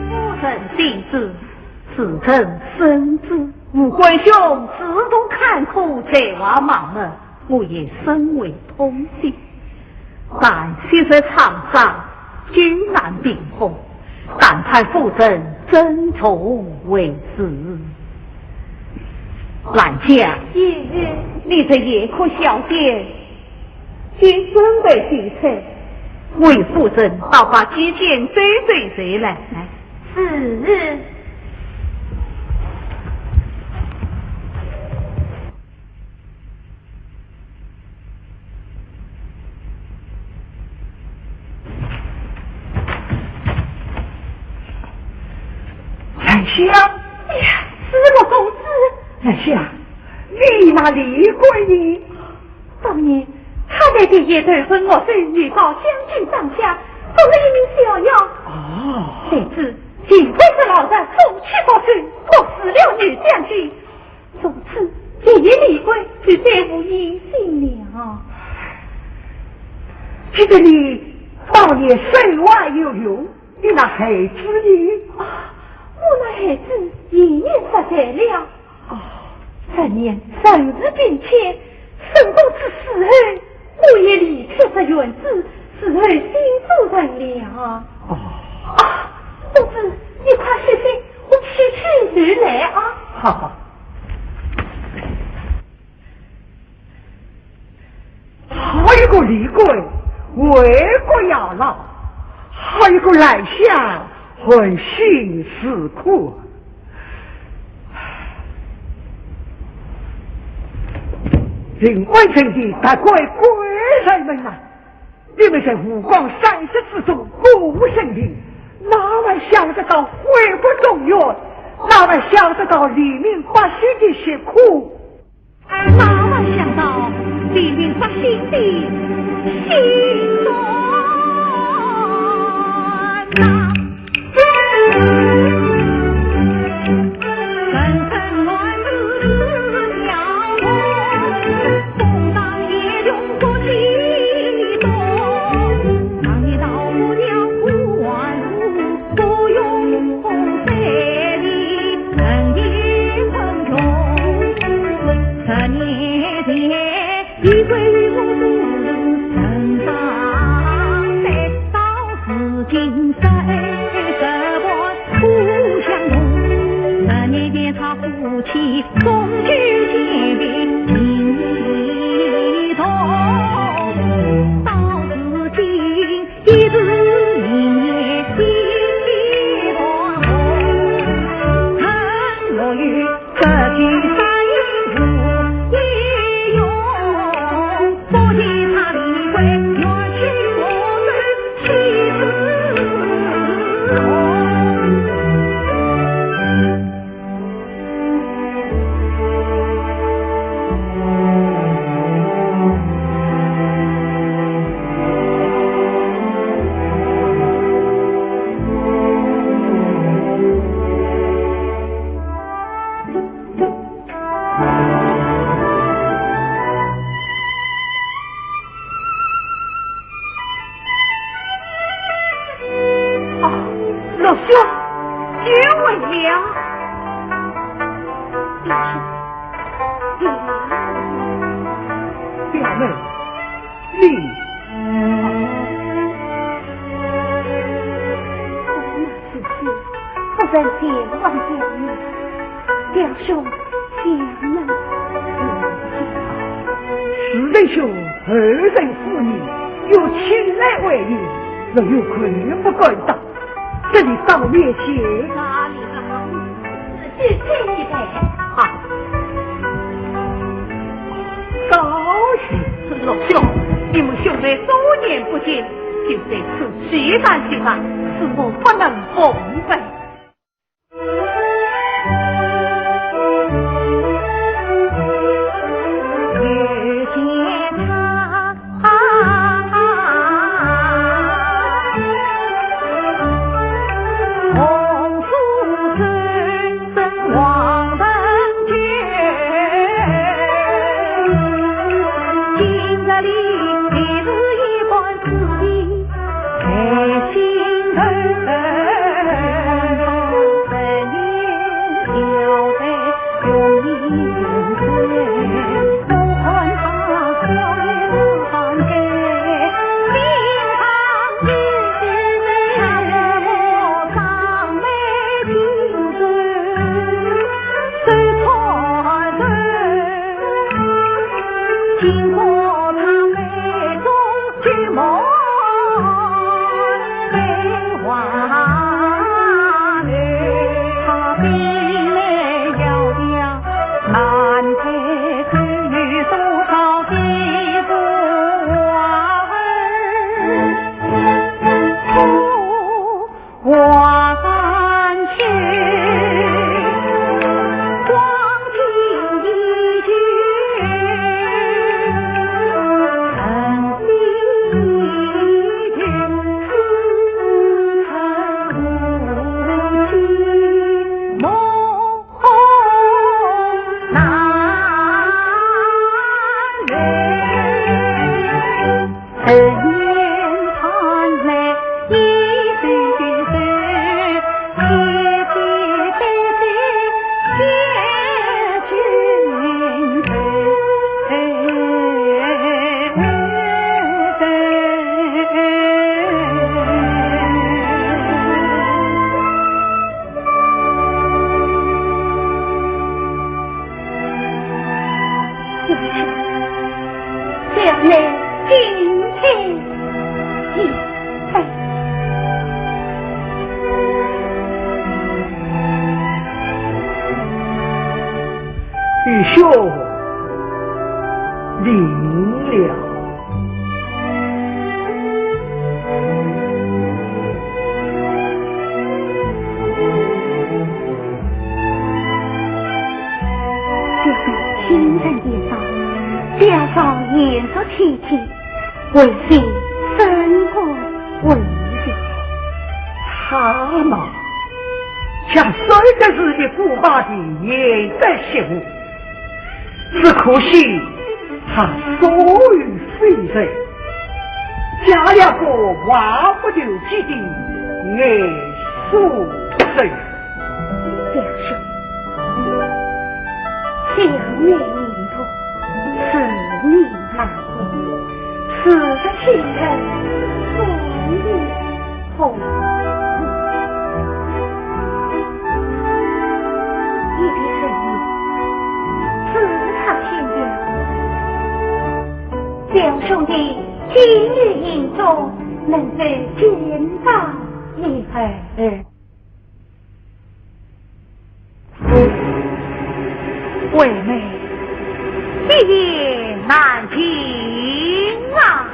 夫人听之， 子臣深知吴官兄自从坎坷，才华盲目，我也深为痛心。但昔日创伤，今难平复，但盼夫人珍重为是。兰香，爷爷，你这夜哭小姐，请准备酒菜，为夫人倒把几件酒菜来。 是。兰香。哎呀，师父公子。兰香，你那李贵呢？ 当年，他在第一段婚外后遇到将军张夏，做了一名小妖。哦。谁知幸亏是老贼风趣作趣，毒死了女将军，从此第一李贵就再无音信了。记得你当年手腕有用，你那孩子呢？啊，我那孩子已经失散了。 哦，三年甚是病切，沈公子死后，我也离开这园子，死后新做人了。哦。啊，公子，你快歇息，我去取水来啊。好，好。 好一个李贵，为国效劳；好一个兰香，含辛茹苦。临安城的达官贵人们呐，你们在五光闪烁之中歌舞升平，哪还想得到祸国中原？哪还想得到黎民百姓的疾苦？ 哪还想到黎民百姓的心酸呐。啊，陆兄，久违了。表妹，你……夫人前往见你，表兄前来。是仁兄，后生思你，有请来回礼，若有困难不敢当，这里当面谢。哪里的好意思，去请一杯。啊，高兴。陆兄，你们兄妹多年不见，就在此叙谈叙谈，恕我不能奉陪。表兄言说体贴，为兄深感慰藉。他嘛，像守得住的古巴的贤德媳妇，只可惜她所有非人，嫁了个话不投机的矮俗人。表兄，想你难过，思你难过，此时此刻，送你红。兄弟，今日行踪，能否见到一二？惠妹，一言难尽啊！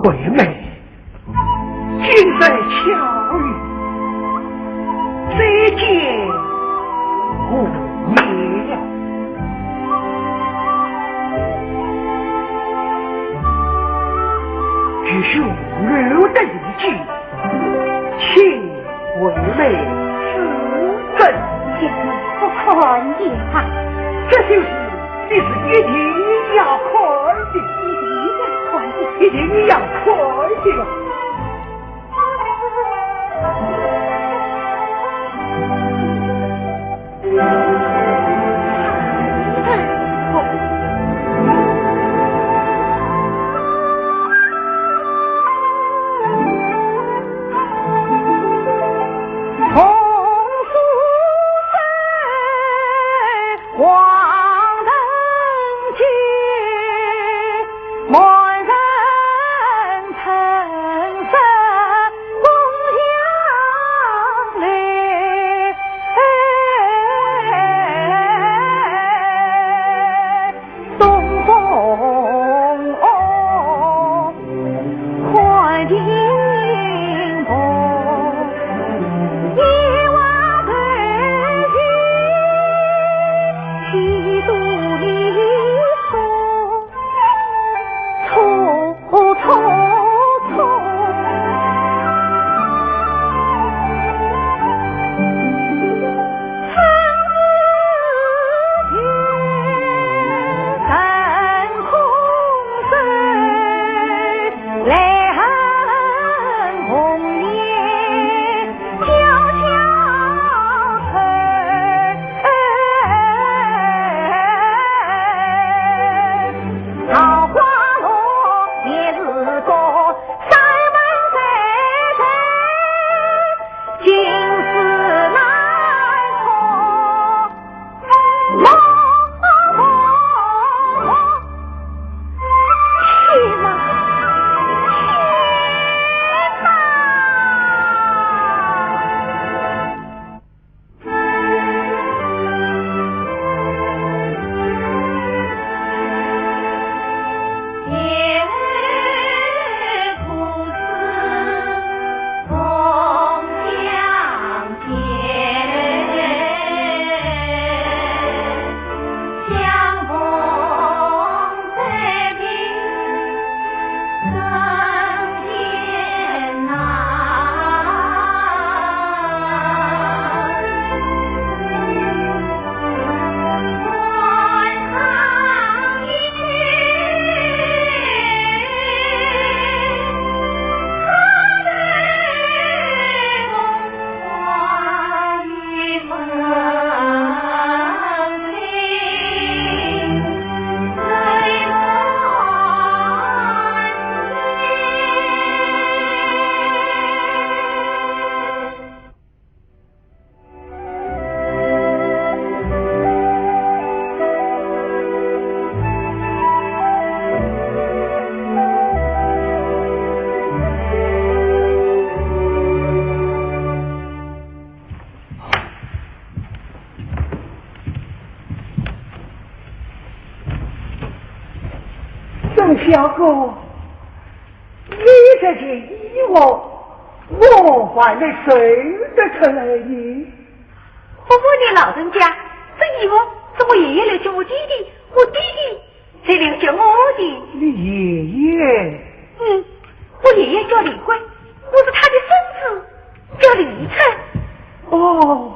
妹妹，今日巧遇，再见无言了。愚兄留得一计，请 为妹指正。姐夫，我看也罢。这首诗你是一定要看的。一定要看的。一定要看的。沈相公，你这件衣服，我还能认得出来呢？我问你老人家，这衣服是我爷爷留给我爹爹，我爹爹 这两叫我的。你爷爷？嗯，我爷爷叫李贵，我是他的孙子，叫李琛。哦，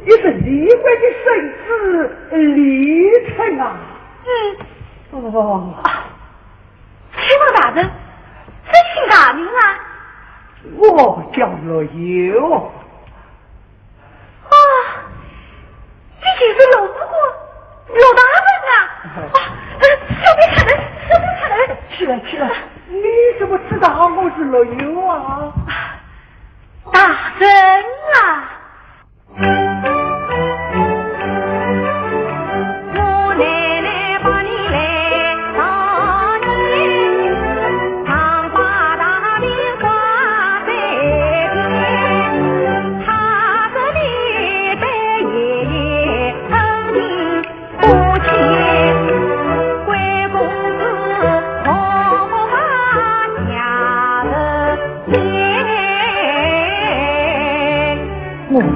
你是李贵的孙子李琛啊？嗯。哦。啊，请问大人，这姓啥名啊？我叫陆游。 啊，你就是陆武官，陆大人啊！啊，呃，小妹看人，小妹看人。起来，起来，你怎么知道我是陆游啊？大人啊！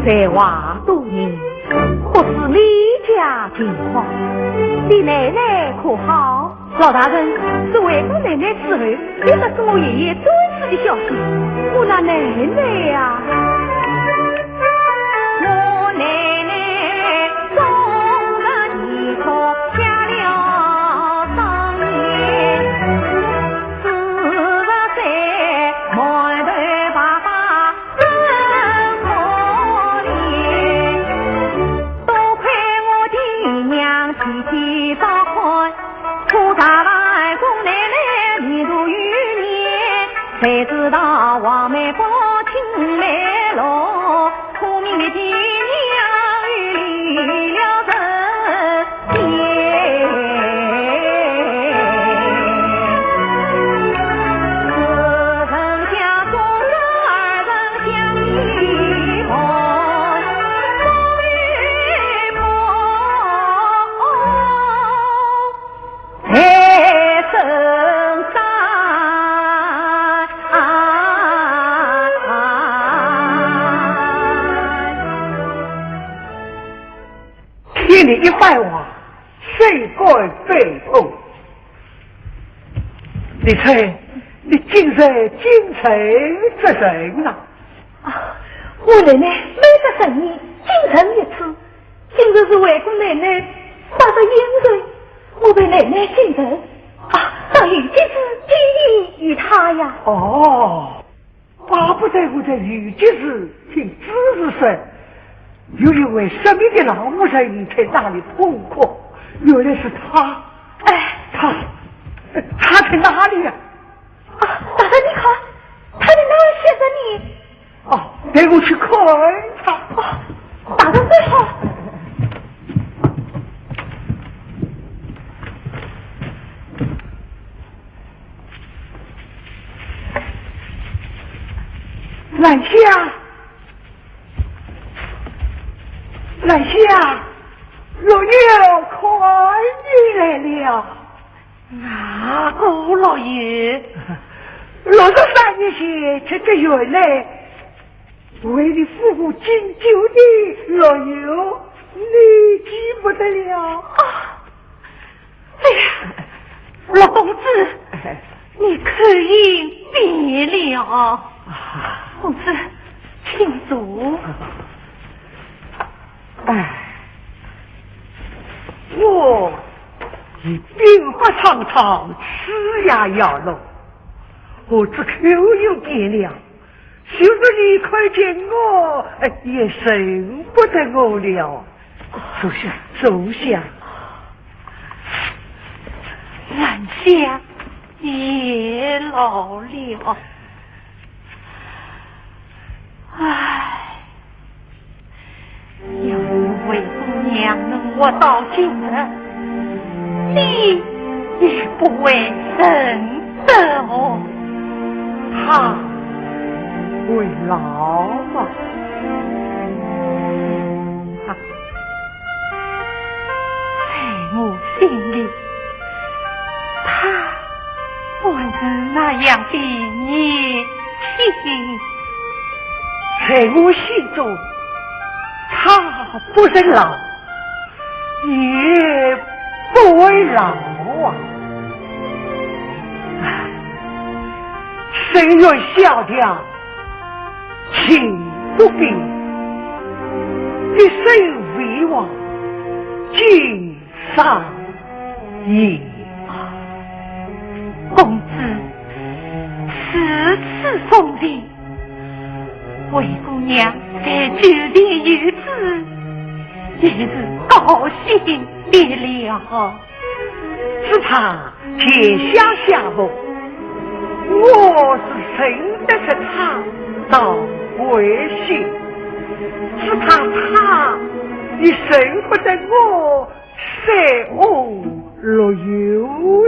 才华多艺，不知你家情况，你奶奶可好？老大人，自回过奶奶之后，一直是我爷爷最后的消息。我那奶奶呀，我奶奶终日念着家了当年，四十岁，满头白发 真可怜。多亏我爹娘提起照看，苦茶饭供奶奶年度有年，谁知道黄梅花青梅落，苦命的爹娘又离了人。 听你一番话，谁敢背痛？你猜，你今日进城做甚啊？啊，我奶奶每隔十年进城一次，今日是为顾奶奶杀仔冤仇，我陪奶奶进城，啊，到有吉事见于她呀。哦， 巴不得我在有吉时听知事说，有一位失明的老妇人在那里痛哭，原来是她。哎，她，她在哪里呀？啊，大人你看，她在那儿写着呢。哦，待我去看她。哦，大人快看。 兰香，兰香，老爷看你来了。啊，顾老爷。六十三年前，这个园内，为你夫妇敬酒的老友，你记不得了。啊， 哎呀，陆公子，你口音变了。公子，请坐。哎，我已鬓发苍苍，齿牙摇落，我这口音变了。 就是你看见我，哎，也认不得我了。坐下，坐下。兰香也老了。唉， 要是为姑娘能活到今日，你也不会认得我。她会老吗？在我心里，她还是那样的年轻。在我心中， 她不曾老，也不会老啊。唉，深院小调，情不变，一生为王，今 上也。公子如此忠心，为姑娘在九泉游子，也是高兴极了。只怕天下相逢，我是认得出她倒回心，只怕她也认不得我 三五六友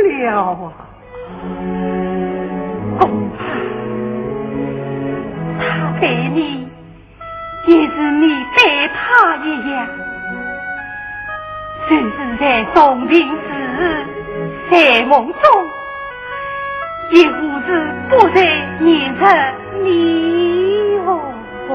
了啊。公子，他对你，也是你对他一样，就是在重病时，在梦中，也无时不在念着你哦。 哦，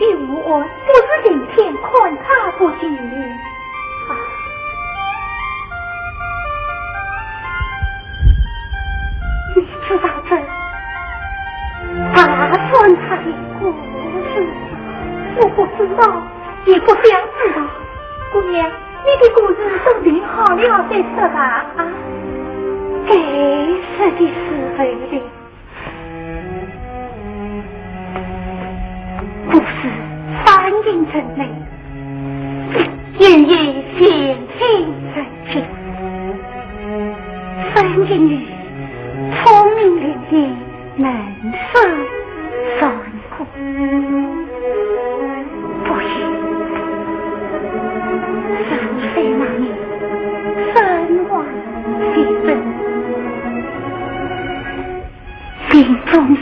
与我不是晴天，看他不起。啊，你知道这大算他的故事吗？我不知道，也不想知道。姑娘，你的故事都定好了再说吧。啊，该说的是谁的？ 不是三英人嘞，因为先天人杰，三英与聪明伶俐，能说善道。不行，是你在那里身怀绝症。 临终时，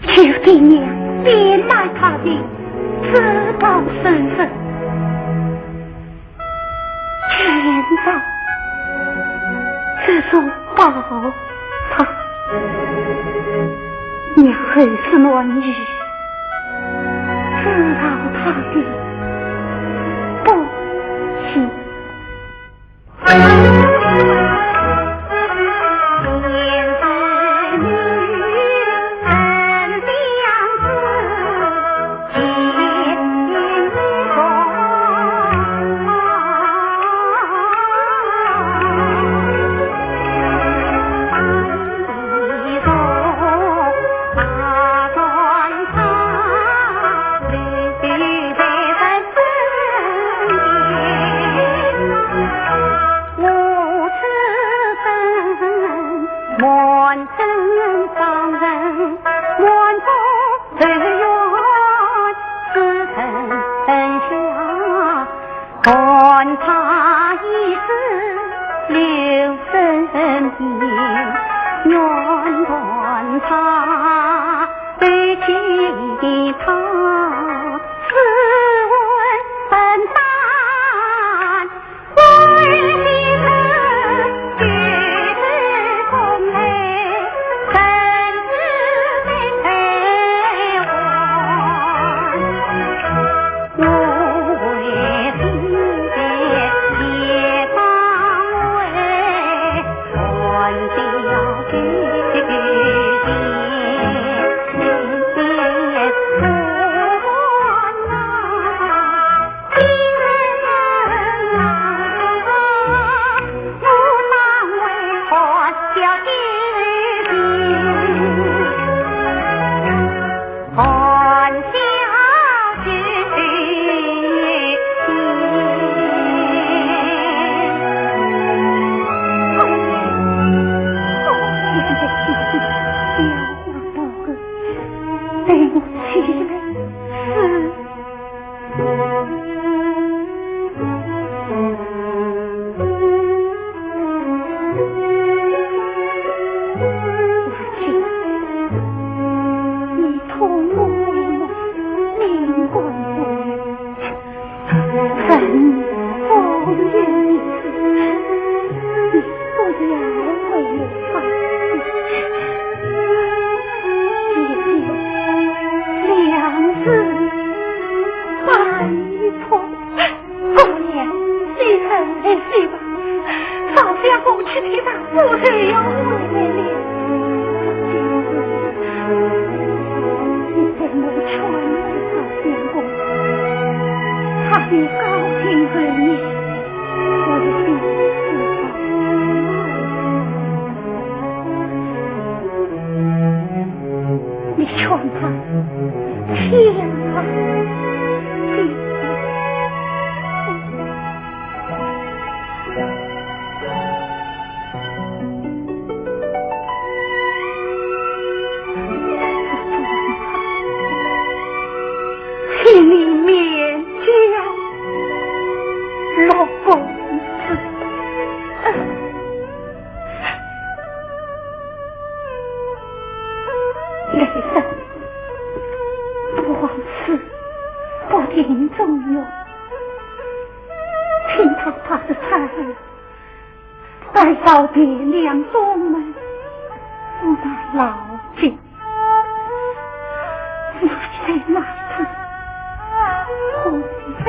求爹娘变卖他的珠宝首饰，全当这种报答。娘后是难以知道他的不幸。姑娘，你快回去吧，少相公去替他复仇要回来了。你怎么劝少相公？他的高兴和你，我的心知道。你劝他，劝他，请你免礼，老公子。雷声，不枉此不停中用，听他怕是才儿，待到天亮中门，我那老姐。马车马车，红飞，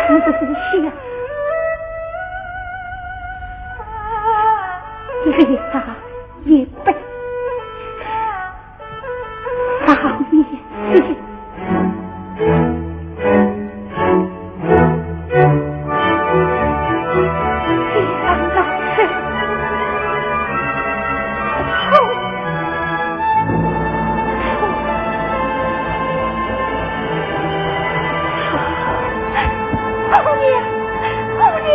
是不是下？一个一大一百，上面是。 姑娘，姑娘。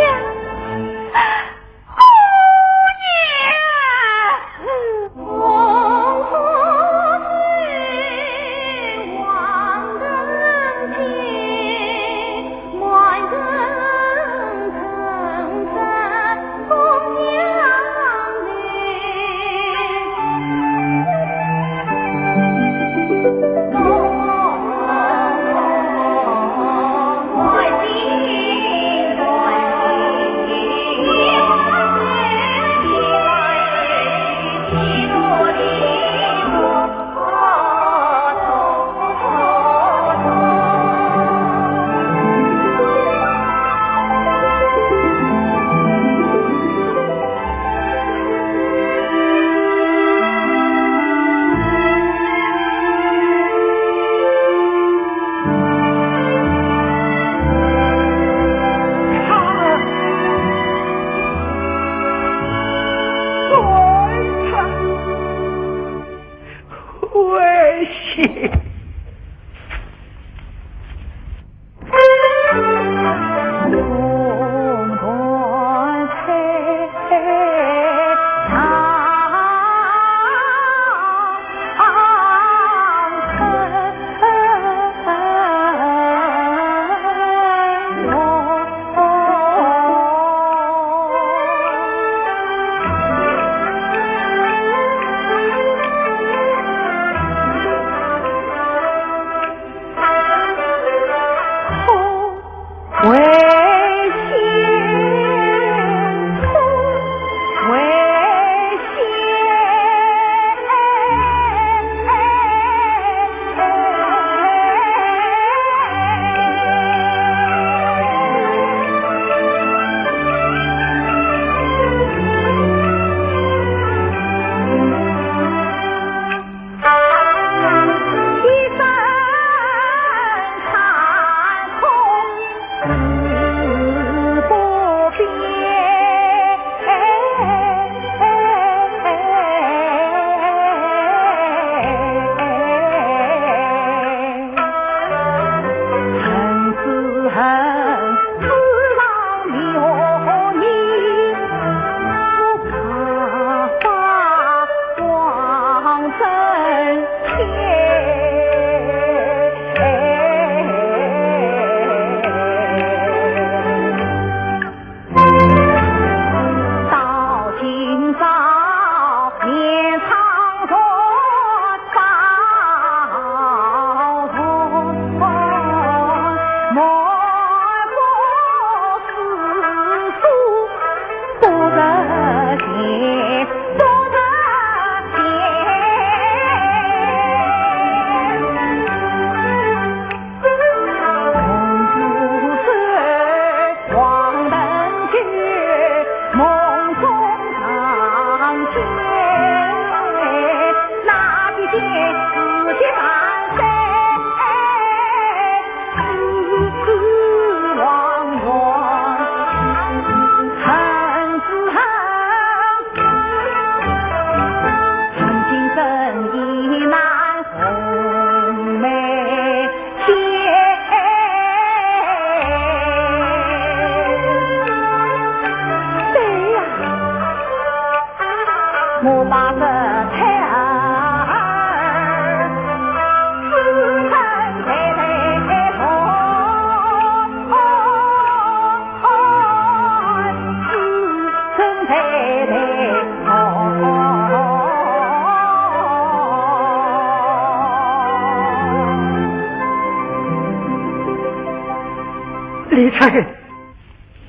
李春，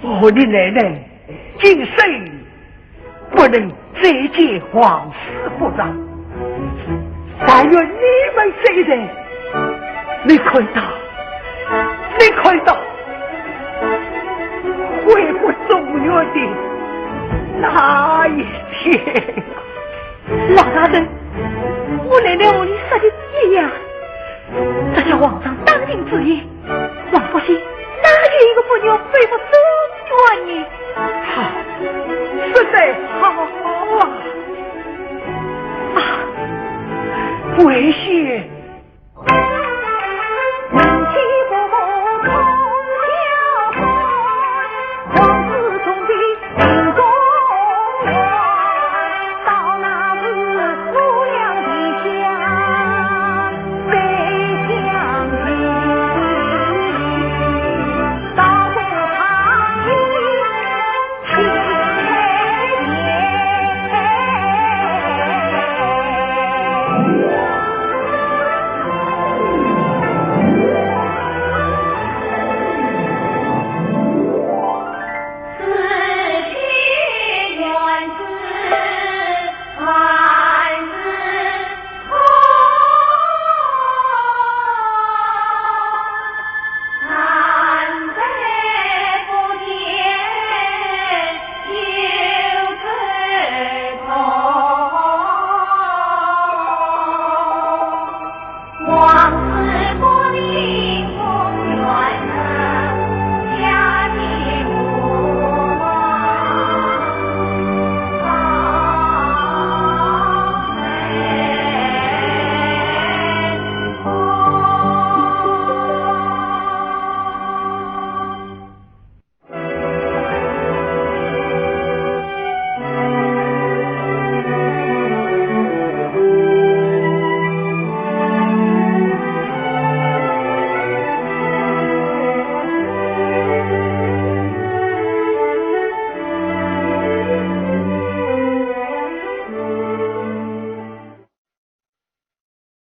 我的奶奶今生不能再见王师傅了。但愿你们这一代，你看到，你看到，悔不中原的那一天。老大人，我来了，和你说的一样。这叫皇上当庭之言，王福兴哪有一个不愿悔不中原呢？好，实在好啊！啊，为兄